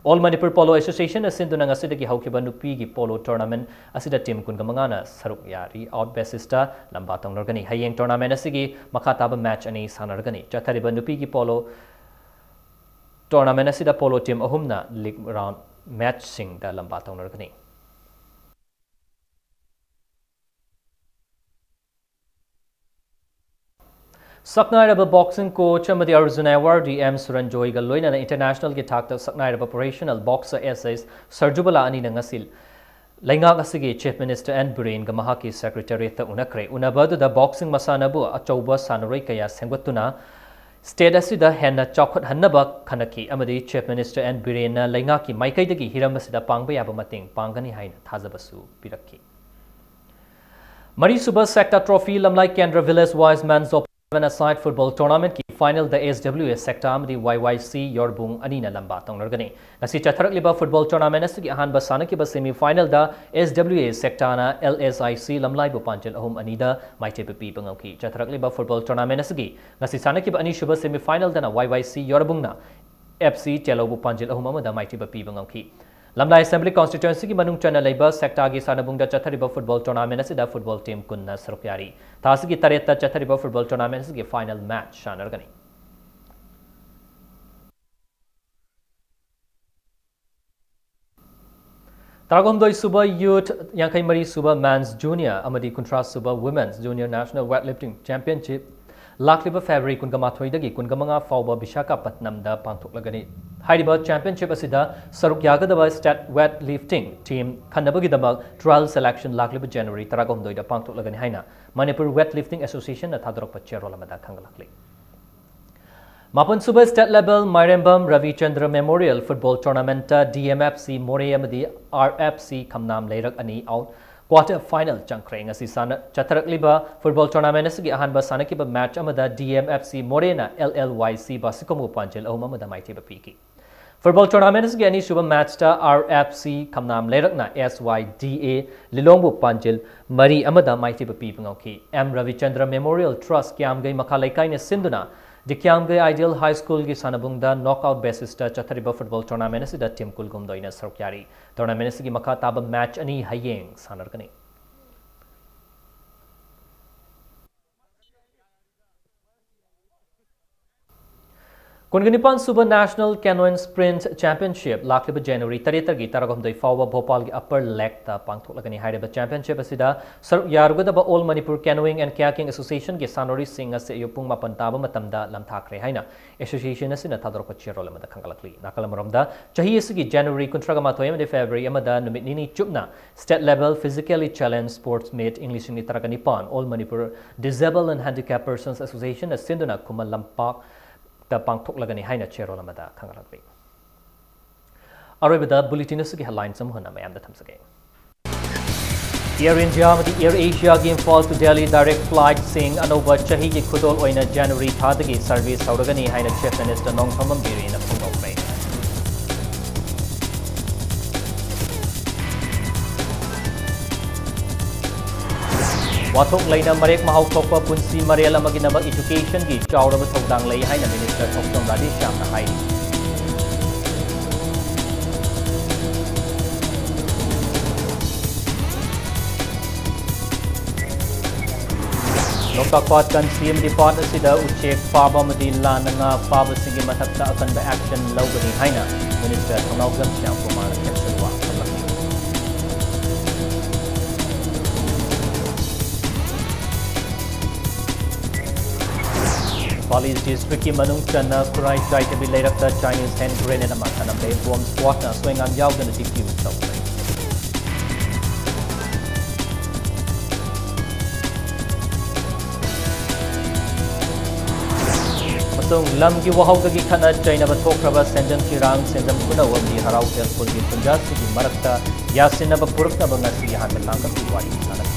All Manipur Polo Associationꯅ ꯁꯤꯟꯗꯨꯅ ꯉꯁꯤꯗꯒꯤ ꯍꯧꯈꯤꯕ ꯅꯨꯄꯤꯒꯤ polo tournament ꯑꯁꯤꯗ team ꯀꯨꯟꯒ ꯃꯉꯥꯅ ꯁꯔꯨꯛ ꯌꯥꯔꯤ꯫ Out basisꯇ ꯂꯝꯕꯥ ꯇꯧꯅꯔꯒꯅꯤ꯫ ꯍꯌꯦꯡ tournament ꯑꯁꯤꯒꯤ ꯃꯈꯥ ꯇꯥꯕ match ꯑꯅꯤ ꯁꯥꯟꯅꯔꯒꯅꯤ꯫ ꯆꯠꯊꯔꯤꯕ ꯅꯨꯄꯤꯒꯤ polo tournament ꯑꯁꯤꯗ polo team ꯑꯍꯨꯝꯅ league round matchꯁꯤꯡꯗ ꯂꯝꯕꯥ ꯇꯧꯅꯔꯒꯅꯤ꯫ ꯁꯛꯅꯥꯏꯔꯕ boxing coach ꯑꯃꯗꯤ Arjuna awardee M ꯁꯨꯔꯟꯖꯣꯏꯒ ꯂꯣꯏꯅꯅ internationalꯒꯤ ꯊꯥꯛꯇ ꯁꯛꯅꯥꯏꯔꯕ professional boxer S S ꯁꯔꯖꯨꯕꯂꯥ ꯑꯅꯤꯅ ꯉꯁꯤ ꯂꯩꯉꯥꯛ ꯑꯁꯤꯒꯤ Chief Minister N ꯕꯤꯔꯦꯟꯒ ꯃꯍꯥꯛꯀꯤ Secretariatꯇ ꯎꯅꯈ꯭ꯔꯦ꯫ ꯎꯅꯕ ꯑꯗꯨꯗ boxing ꯃꯁꯥꯟꯅꯕꯨ ꯑꯆꯧꯕ ꯁꯥꯟꯅꯔꯣꯏ ꯀꯌꯥ ꯁꯦꯝꯒꯠꯇꯨꯅ state ꯑꯁꯤꯗ ꯍꯦꯟꯅ ꯆꯥꯎꯈꯠꯍꯟꯅꯕ ꯈꯟꯅꯈꯤ ꯑꯃꯗꯤ Chief Minister N ꯕꯤꯔꯦꯟꯅ ꯂꯩꯉꯥꯛꯀꯤ ꯃꯥꯏꯀꯩꯗꯒꯤ ꯍꯤꯔꯝ ꯑꯁꯤꯗ ꯄꯥꯡꯕ ꯌꯥꯕ ꯃꯇꯦꯡ ꯄꯥꯡꯒꯅꯤ ꯍꯥꯏꯅ ꯊꯥꯖꯕꯁꯨ ꯄꯤꯔꯛꯈꯤ꯫ ꯃꯔꯤꯁꯨꯕ Sector Trophy ꯂꯝꯂꯥꯏ ꯀꯦꯟꯗ꯭ꯔ Village Wise Men's Open Seven-a-side Football Tournamentꯀꯤ finalꯗ S W A Sector ꯑꯃꯗꯤ Y Y C ꯌꯣꯔꯕꯨꯡ ꯑꯅꯤꯅ ꯂꯝꯕꯥ ꯇꯧꯅꯔꯒꯅꯤ꯫ ꯉꯁꯤ ꯆꯠꯊꯔꯛꯂꯤꯕ football tournament ꯑꯁꯤꯒꯤ ꯑꯍꯥꯟꯕ ꯁꯥꯟꯅꯈꯤꯕ semi finalꯗ S W A Sectorꯅ L S I C ꯂꯝꯂꯥꯏꯕꯨ ꯄꯥꯟꯖꯤꯜ ꯑꯍꯨꯝ ꯑꯅꯤꯗ ꯃꯥꯏꯊꯤꯕ ꯄꯤꯕ ꯉꯝꯈꯤ꯫ ꯆꯠꯊꯔꯛꯂꯤꯕ football tournament ꯑꯁꯤꯒꯤ ꯉꯁꯤ ꯁꯥꯟꯅꯈꯤꯕ ꯑꯅꯤꯁꯨꯕ semi finalꯗꯅ Y Y C ꯌꯣꯔꯕꯨꯡꯅ F C ꯇꯦꯂꯧꯕꯨ ꯄꯥꯟꯖꯤꯜ ꯑꯍꯨꯝ ꯑꯃꯗ ꯃꯥꯏꯊꯤꯕ ꯄꯤꯕ ꯉꯝꯈꯤ꯫ ꯂꯝꯂꯥꯏ Assembly Constituencyꯒꯤ ꯃꯅꯨꯡ ꯆꯟꯅ ꯂꯩꯕ Sectorꯒꯤ ꯁꯥꯟꯅꯕꯨꯡꯗ ꯆꯠꯊꯔꯤꯕ football tournament ꯑꯁꯤꯗ football team ꯀꯨꯟꯅ ꯁꯔꯨꯛ ꯌꯥꯔꯤ꯫ ꯊꯥ ꯑꯁꯤꯒꯤ ꯇꯔꯦꯠꯇ ꯆꯠꯊꯔꯤꯕ football tournament ꯑꯁꯤꯒꯤ final match ꯁꯥꯟꯅꯔꯒꯅꯤ꯫ ꯇꯔꯥꯍꯨꯝꯗꯣꯏ ꯁꯨꯕ Youth, ꯌꯥꯡꯈꯩ ꯃꯔꯤ ꯁꯨꯕ Men's Junior ꯑꯃꯗꯤ ꯀꯨꯟꯊ꯭ꯔꯥ ꯁꯨꯕ Women's Junior National Weightlifting Championship ꯂꯥꯛꯂꯤꯕ February ꯀꯨꯟꯒ ꯃꯥꯊꯣꯏꯗꯒꯤ ꯀꯨꯟꯒ ꯃꯉꯥ ꯐꯥꯎꯕ ꯕꯤꯁꯥꯈꯥꯄꯠꯅꯝꯗ ꯄꯥꯡꯊꯣꯛꯂꯒꯅꯤ꯫ ꯍꯥꯏꯔꯤꯕ championship ꯑꯁꯤꯗ ꯁꯔꯨꯛ ꯌꯥꯒꯗꯕ state weightlifting team ꯈꯟꯅꯕꯒꯤꯗꯃꯛ trial selection ꯂꯥꯛꯂꯤꯕ January ꯇꯔꯥꯍꯨꯝꯗꯣꯏꯗ ꯄꯥꯡꯊꯣꯛꯂꯒꯅꯤ ꯍꯥꯏꯅ Manipur Weightlifting Associationꯅ ꯊꯥꯗꯣꯔꯛꯄ ꯆꯦꯔꯣꯜ ꯑꯃꯗ ꯈꯪꯍꯜꯂꯛꯂꯤ꯫ ꯃꯥꯄꯟꯁꯨꯕ state level ꯃꯥꯏꯔꯦꯝꯕꯝ ꯔꯕꯤꯆꯟꯗ꯭ꯔ Memorial Football Tournamentꯇ D M F C ꯃꯣꯔꯦ ꯑꯃꯗꯤ R F C ꯈꯝꯅꯥꯝ ꯂꯩꯔꯛ ꯑꯅꯤ out quarter final ꯆꯪꯈ꯭ꯔꯦ꯫ ꯉꯁꯤ ꯁꯥꯟꯅ-, ꯆꯠꯊꯔꯛꯂꯤꯕ football tournament ꯑꯁꯤꯒꯤ ꯑꯍꯥꯟꯕ ꯁꯥꯟꯅꯈꯤꯕ match ꯑꯃꯗ D M F C ꯃꯣꯔꯦꯅ L L Y C ꯕꯥꯁꯤꯈꯣꯡꯕꯨ ꯄꯥꯟꯖꯤꯜ ꯑꯍꯨꯝ ꯑꯃꯗ ꯃꯥꯏꯊꯤꯕ ꯄꯤꯈꯤ꯫ Football tournament ꯑꯁꯤꯒꯤ ꯑꯅꯤꯁꯨꯕ matchꯇ R F C ꯈꯝꯅꯥꯝ ꯂꯩꯔꯛꯅ S Y D A ꯂꯤꯂꯣꯡꯕꯨ ꯄꯥꯟꯖꯤꯜ ꯃꯔꯤ ꯑꯃꯗ ꯃꯥꯏꯊꯤꯕ ꯄꯤꯕ ꯉꯝꯈꯤ꯫ M ꯔꯕꯤꯆꯟꯗ꯭ꯔ Memorial Trust ꯀ꯭ꯌꯥꯝꯒꯩ ꯃꯈꯥ ꯂꯩꯀꯥꯏꯅ ꯁꯤꯟꯗꯨꯅ The ꯀ꯭ꯌꯥꯝꯒꯩ Ideal High Schoolꯒꯤ ꯁꯥꯟꯅꯕꯨꯡꯗ knockout basisꯇ ꯆꯠꯊꯔꯤꯕ football tournament ꯑꯁꯤꯗ team ꯀꯨꯜꯍꯨꯝꯗꯣꯏꯅ ꯁꯔꯨꯛ ꯌꯥꯔꯤ꯫ Tournament ꯑꯁꯤꯒꯤ ꯃꯈꯥ ꯇꯥꯕ match ꯑꯅꯤ ꯍꯌꯦꯡ ꯁꯥꯟꯅꯔꯒꯅꯤ꯫ ꯀꯨꯟꯒ ꯅꯤꯄꯥꯟ ꯁꯨꯕ National Canoeing Sprint Championship ꯂꯥꯛꯂꯤꯕ January ꯇꯔꯦꯠꯇꯒꯤ ꯇꯔꯥꯍꯨꯝꯗꯣꯏ ꯐꯥꯎꯕ ꯚꯣꯄꯥꯜꯒꯤ Upper Lake ꯇ ꯄꯥꯡꯊꯣꯛꯂꯒꯅꯤ꯫ ꯍꯥꯏꯔꯤꯕ championship ꯑꯁꯤꯗ ꯁꯔꯨꯛ ꯌꯥꯔꯨꯒꯗꯕ All Manipur Canoeing and Kayaking Association ꯒꯤ ꯁꯥꯟꯅꯔꯣꯏꯁꯤꯡ ꯑꯁꯤ ꯑꯌꯨꯛ ꯄꯨꯡ ꯃꯥꯄꯟ ꯇꯥꯕ ꯃꯇꯝꯗ ꯂꯝꯊꯥꯈ꯭ꯔꯦ ꯍꯥꯏꯅ association ꯑꯁꯤꯅ ꯊꯥꯗꯣꯔꯛꯄ ꯆꯦꯔꯣꯜ ꯑꯃꯗ ꯈꯪꯒꯠꯂꯛꯂꯤ꯫ ꯅꯥꯀꯜ ꯑꯃꯔꯣꯝꯗ, ꯆꯍꯤ ꯑꯁꯤꯒꯤ January ꯀꯨꯟꯊ꯭ꯔꯥꯒ ꯃꯥꯊꯣꯏ ꯑꯃꯗꯤ February ꯑꯃꯗ ꯅꯨꯃꯤꯠ ꯅꯤꯅꯤ ꯆꯨꯞꯅ State Level Physically Challenged Sports Meet ꯏꯪ ꯂꯤꯁꯤꯡ ꯑꯅꯤ ꯇꯔꯥꯒ ꯅꯤꯄꯥꯟ All Manipur Disabled and Handicapped Persons Association ꯅ ꯁꯤꯟꯗꯨꯅ ꯈꯨꯃꯟ ꯂꯝꯄꯥꯛꯇ ꯄꯥꯡꯊꯣꯛꯂꯒꯅꯤ ꯍꯥꯏꯅ ꯆꯦꯔꯣꯜ ꯑꯃꯗ ꯈꯪꯒꯠꯂꯛꯂꯤ꯫ ꯑꯔꯣꯏꯕꯗ bulletin ꯑꯁꯤꯒꯤ headlines ꯑꯃꯨꯛ ꯍꯟꯅ ꯃꯌꯥꯝꯗ ꯊꯝꯖꯒꯦ꯫ Air India ꯑꯃꯗꯤ Air Asia ꯒꯤ Imphal to Delhi direct flight ꯁꯤꯡ ꯑꯅꯧꯕ ꯆꯍꯤꯒꯤ ꯈꯨꯗꯣꯜ ꯑꯣꯏꯅ January ꯊꯥꯗꯒꯤ service ꯍꯧꯔꯒꯅꯤ ꯍꯥꯏꯅ Chief Minister ꯅꯣꯡꯊꯣꯝꯕꯝ ꯕꯤꯔꯦꯟꯅ ꯐꯣꯡꯗꯣꯛꯈ꯭ꯔꯦ꯫ ꯋꯥꯊꯣꯛ ꯂꯩꯅ ꯃꯔꯦꯛ ꯃꯍꯥꯎ ꯊꯣꯛꯄ ꯄꯨꯟꯁꯤ ꯃꯔꯦꯜ ꯑꯃꯒꯤꯗꯃꯛ education ꯒꯤ ꯆꯥꯎꯔꯕ ꯊꯧꯗꯥꯡ ꯂꯩ ꯍꯥꯏꯅ Minister ꯊꯣꯛꯆꯣꯝ ꯔꯥꯙꯦꯁ꯭ꯌꯥꯝꯅ ꯍꯥꯏꯔꯤ꯫ ꯂꯣꯛꯇꯥꯛ ꯄꯥꯠ ꯀꯟꯁꯤ ꯑꯃꯗꯤ ꯄꯥꯠ ꯑꯁꯤꯗ ꯎꯆꯦꯛ ꯐꯥꯕ ꯑꯃꯗꯤ ꯂꯥꯟꯅ ꯉꯥ ꯐꯥꯕꯁꯤꯡꯒꯤ ꯃꯊꯛꯇ ꯑꯀꯟꯕ action ꯂꯧꯒꯅꯤ ꯍꯥꯏꯅ Minister ꯊꯧꯅꯥꯎꯖꯝ ꯁ꯭ꯌꯥꯝ ꯀꯨꯃꯥꯔ ꯈꯦꯛꯁꯜꯋꯥ ꯊꯝꯂꯛꯂꯤ꯫ ꯏꯝꯐꯥꯜ East district ꯀꯤ ꯃꯅꯨꯡ ꯆꯟꯅ ꯈꯨꯔꯥꯏ ꯆꯥꯏꯊꯕꯤ ꯂꯩꯔꯛꯇ Chinese hand grenade ꯑꯃ ꯊꯅꯝꯂꯦ꯫ Bomb squad ꯅ ꯑꯁꯣꯏ ꯑꯉꯥꯝ ꯌꯥꯎꯗꯅ defuse ꯇꯧꯈ꯭ꯔꯦ꯫ ꯑꯃꯁꯨꯡ ꯂꯝꯒꯤ ꯋꯥꯍꯧꯗꯒꯤ ꯈꯠꯅ ꯆꯩꯅꯕ ꯊꯣꯛꯈ꯭ꯔꯕ ꯁꯦꯟꯖꯝ ꯆꯤꯔꯥꯡ, ꯁꯦꯟꯖꯝ ꯈꯨꯅꯧ ꯑꯃꯗꯤ ꯍꯔꯥꯎ ꯇꯦꯜꯄꯨꯜꯒꯤ ꯈꯨꯟꯖꯥꯁꯤꯡꯒꯤ ꯃꯔꯛꯇ ꯌꯥꯁꯤꯟꯅꯕ ꯄꯨꯔꯛꯅꯕ ꯉꯁꯤ ꯑꯍꯥꯟꯕ ꯇꯥꯡꯀꯛꯀꯤ ꯋꯥꯔꯤ ꯁꯥꯟꯅꯈꯤ꯫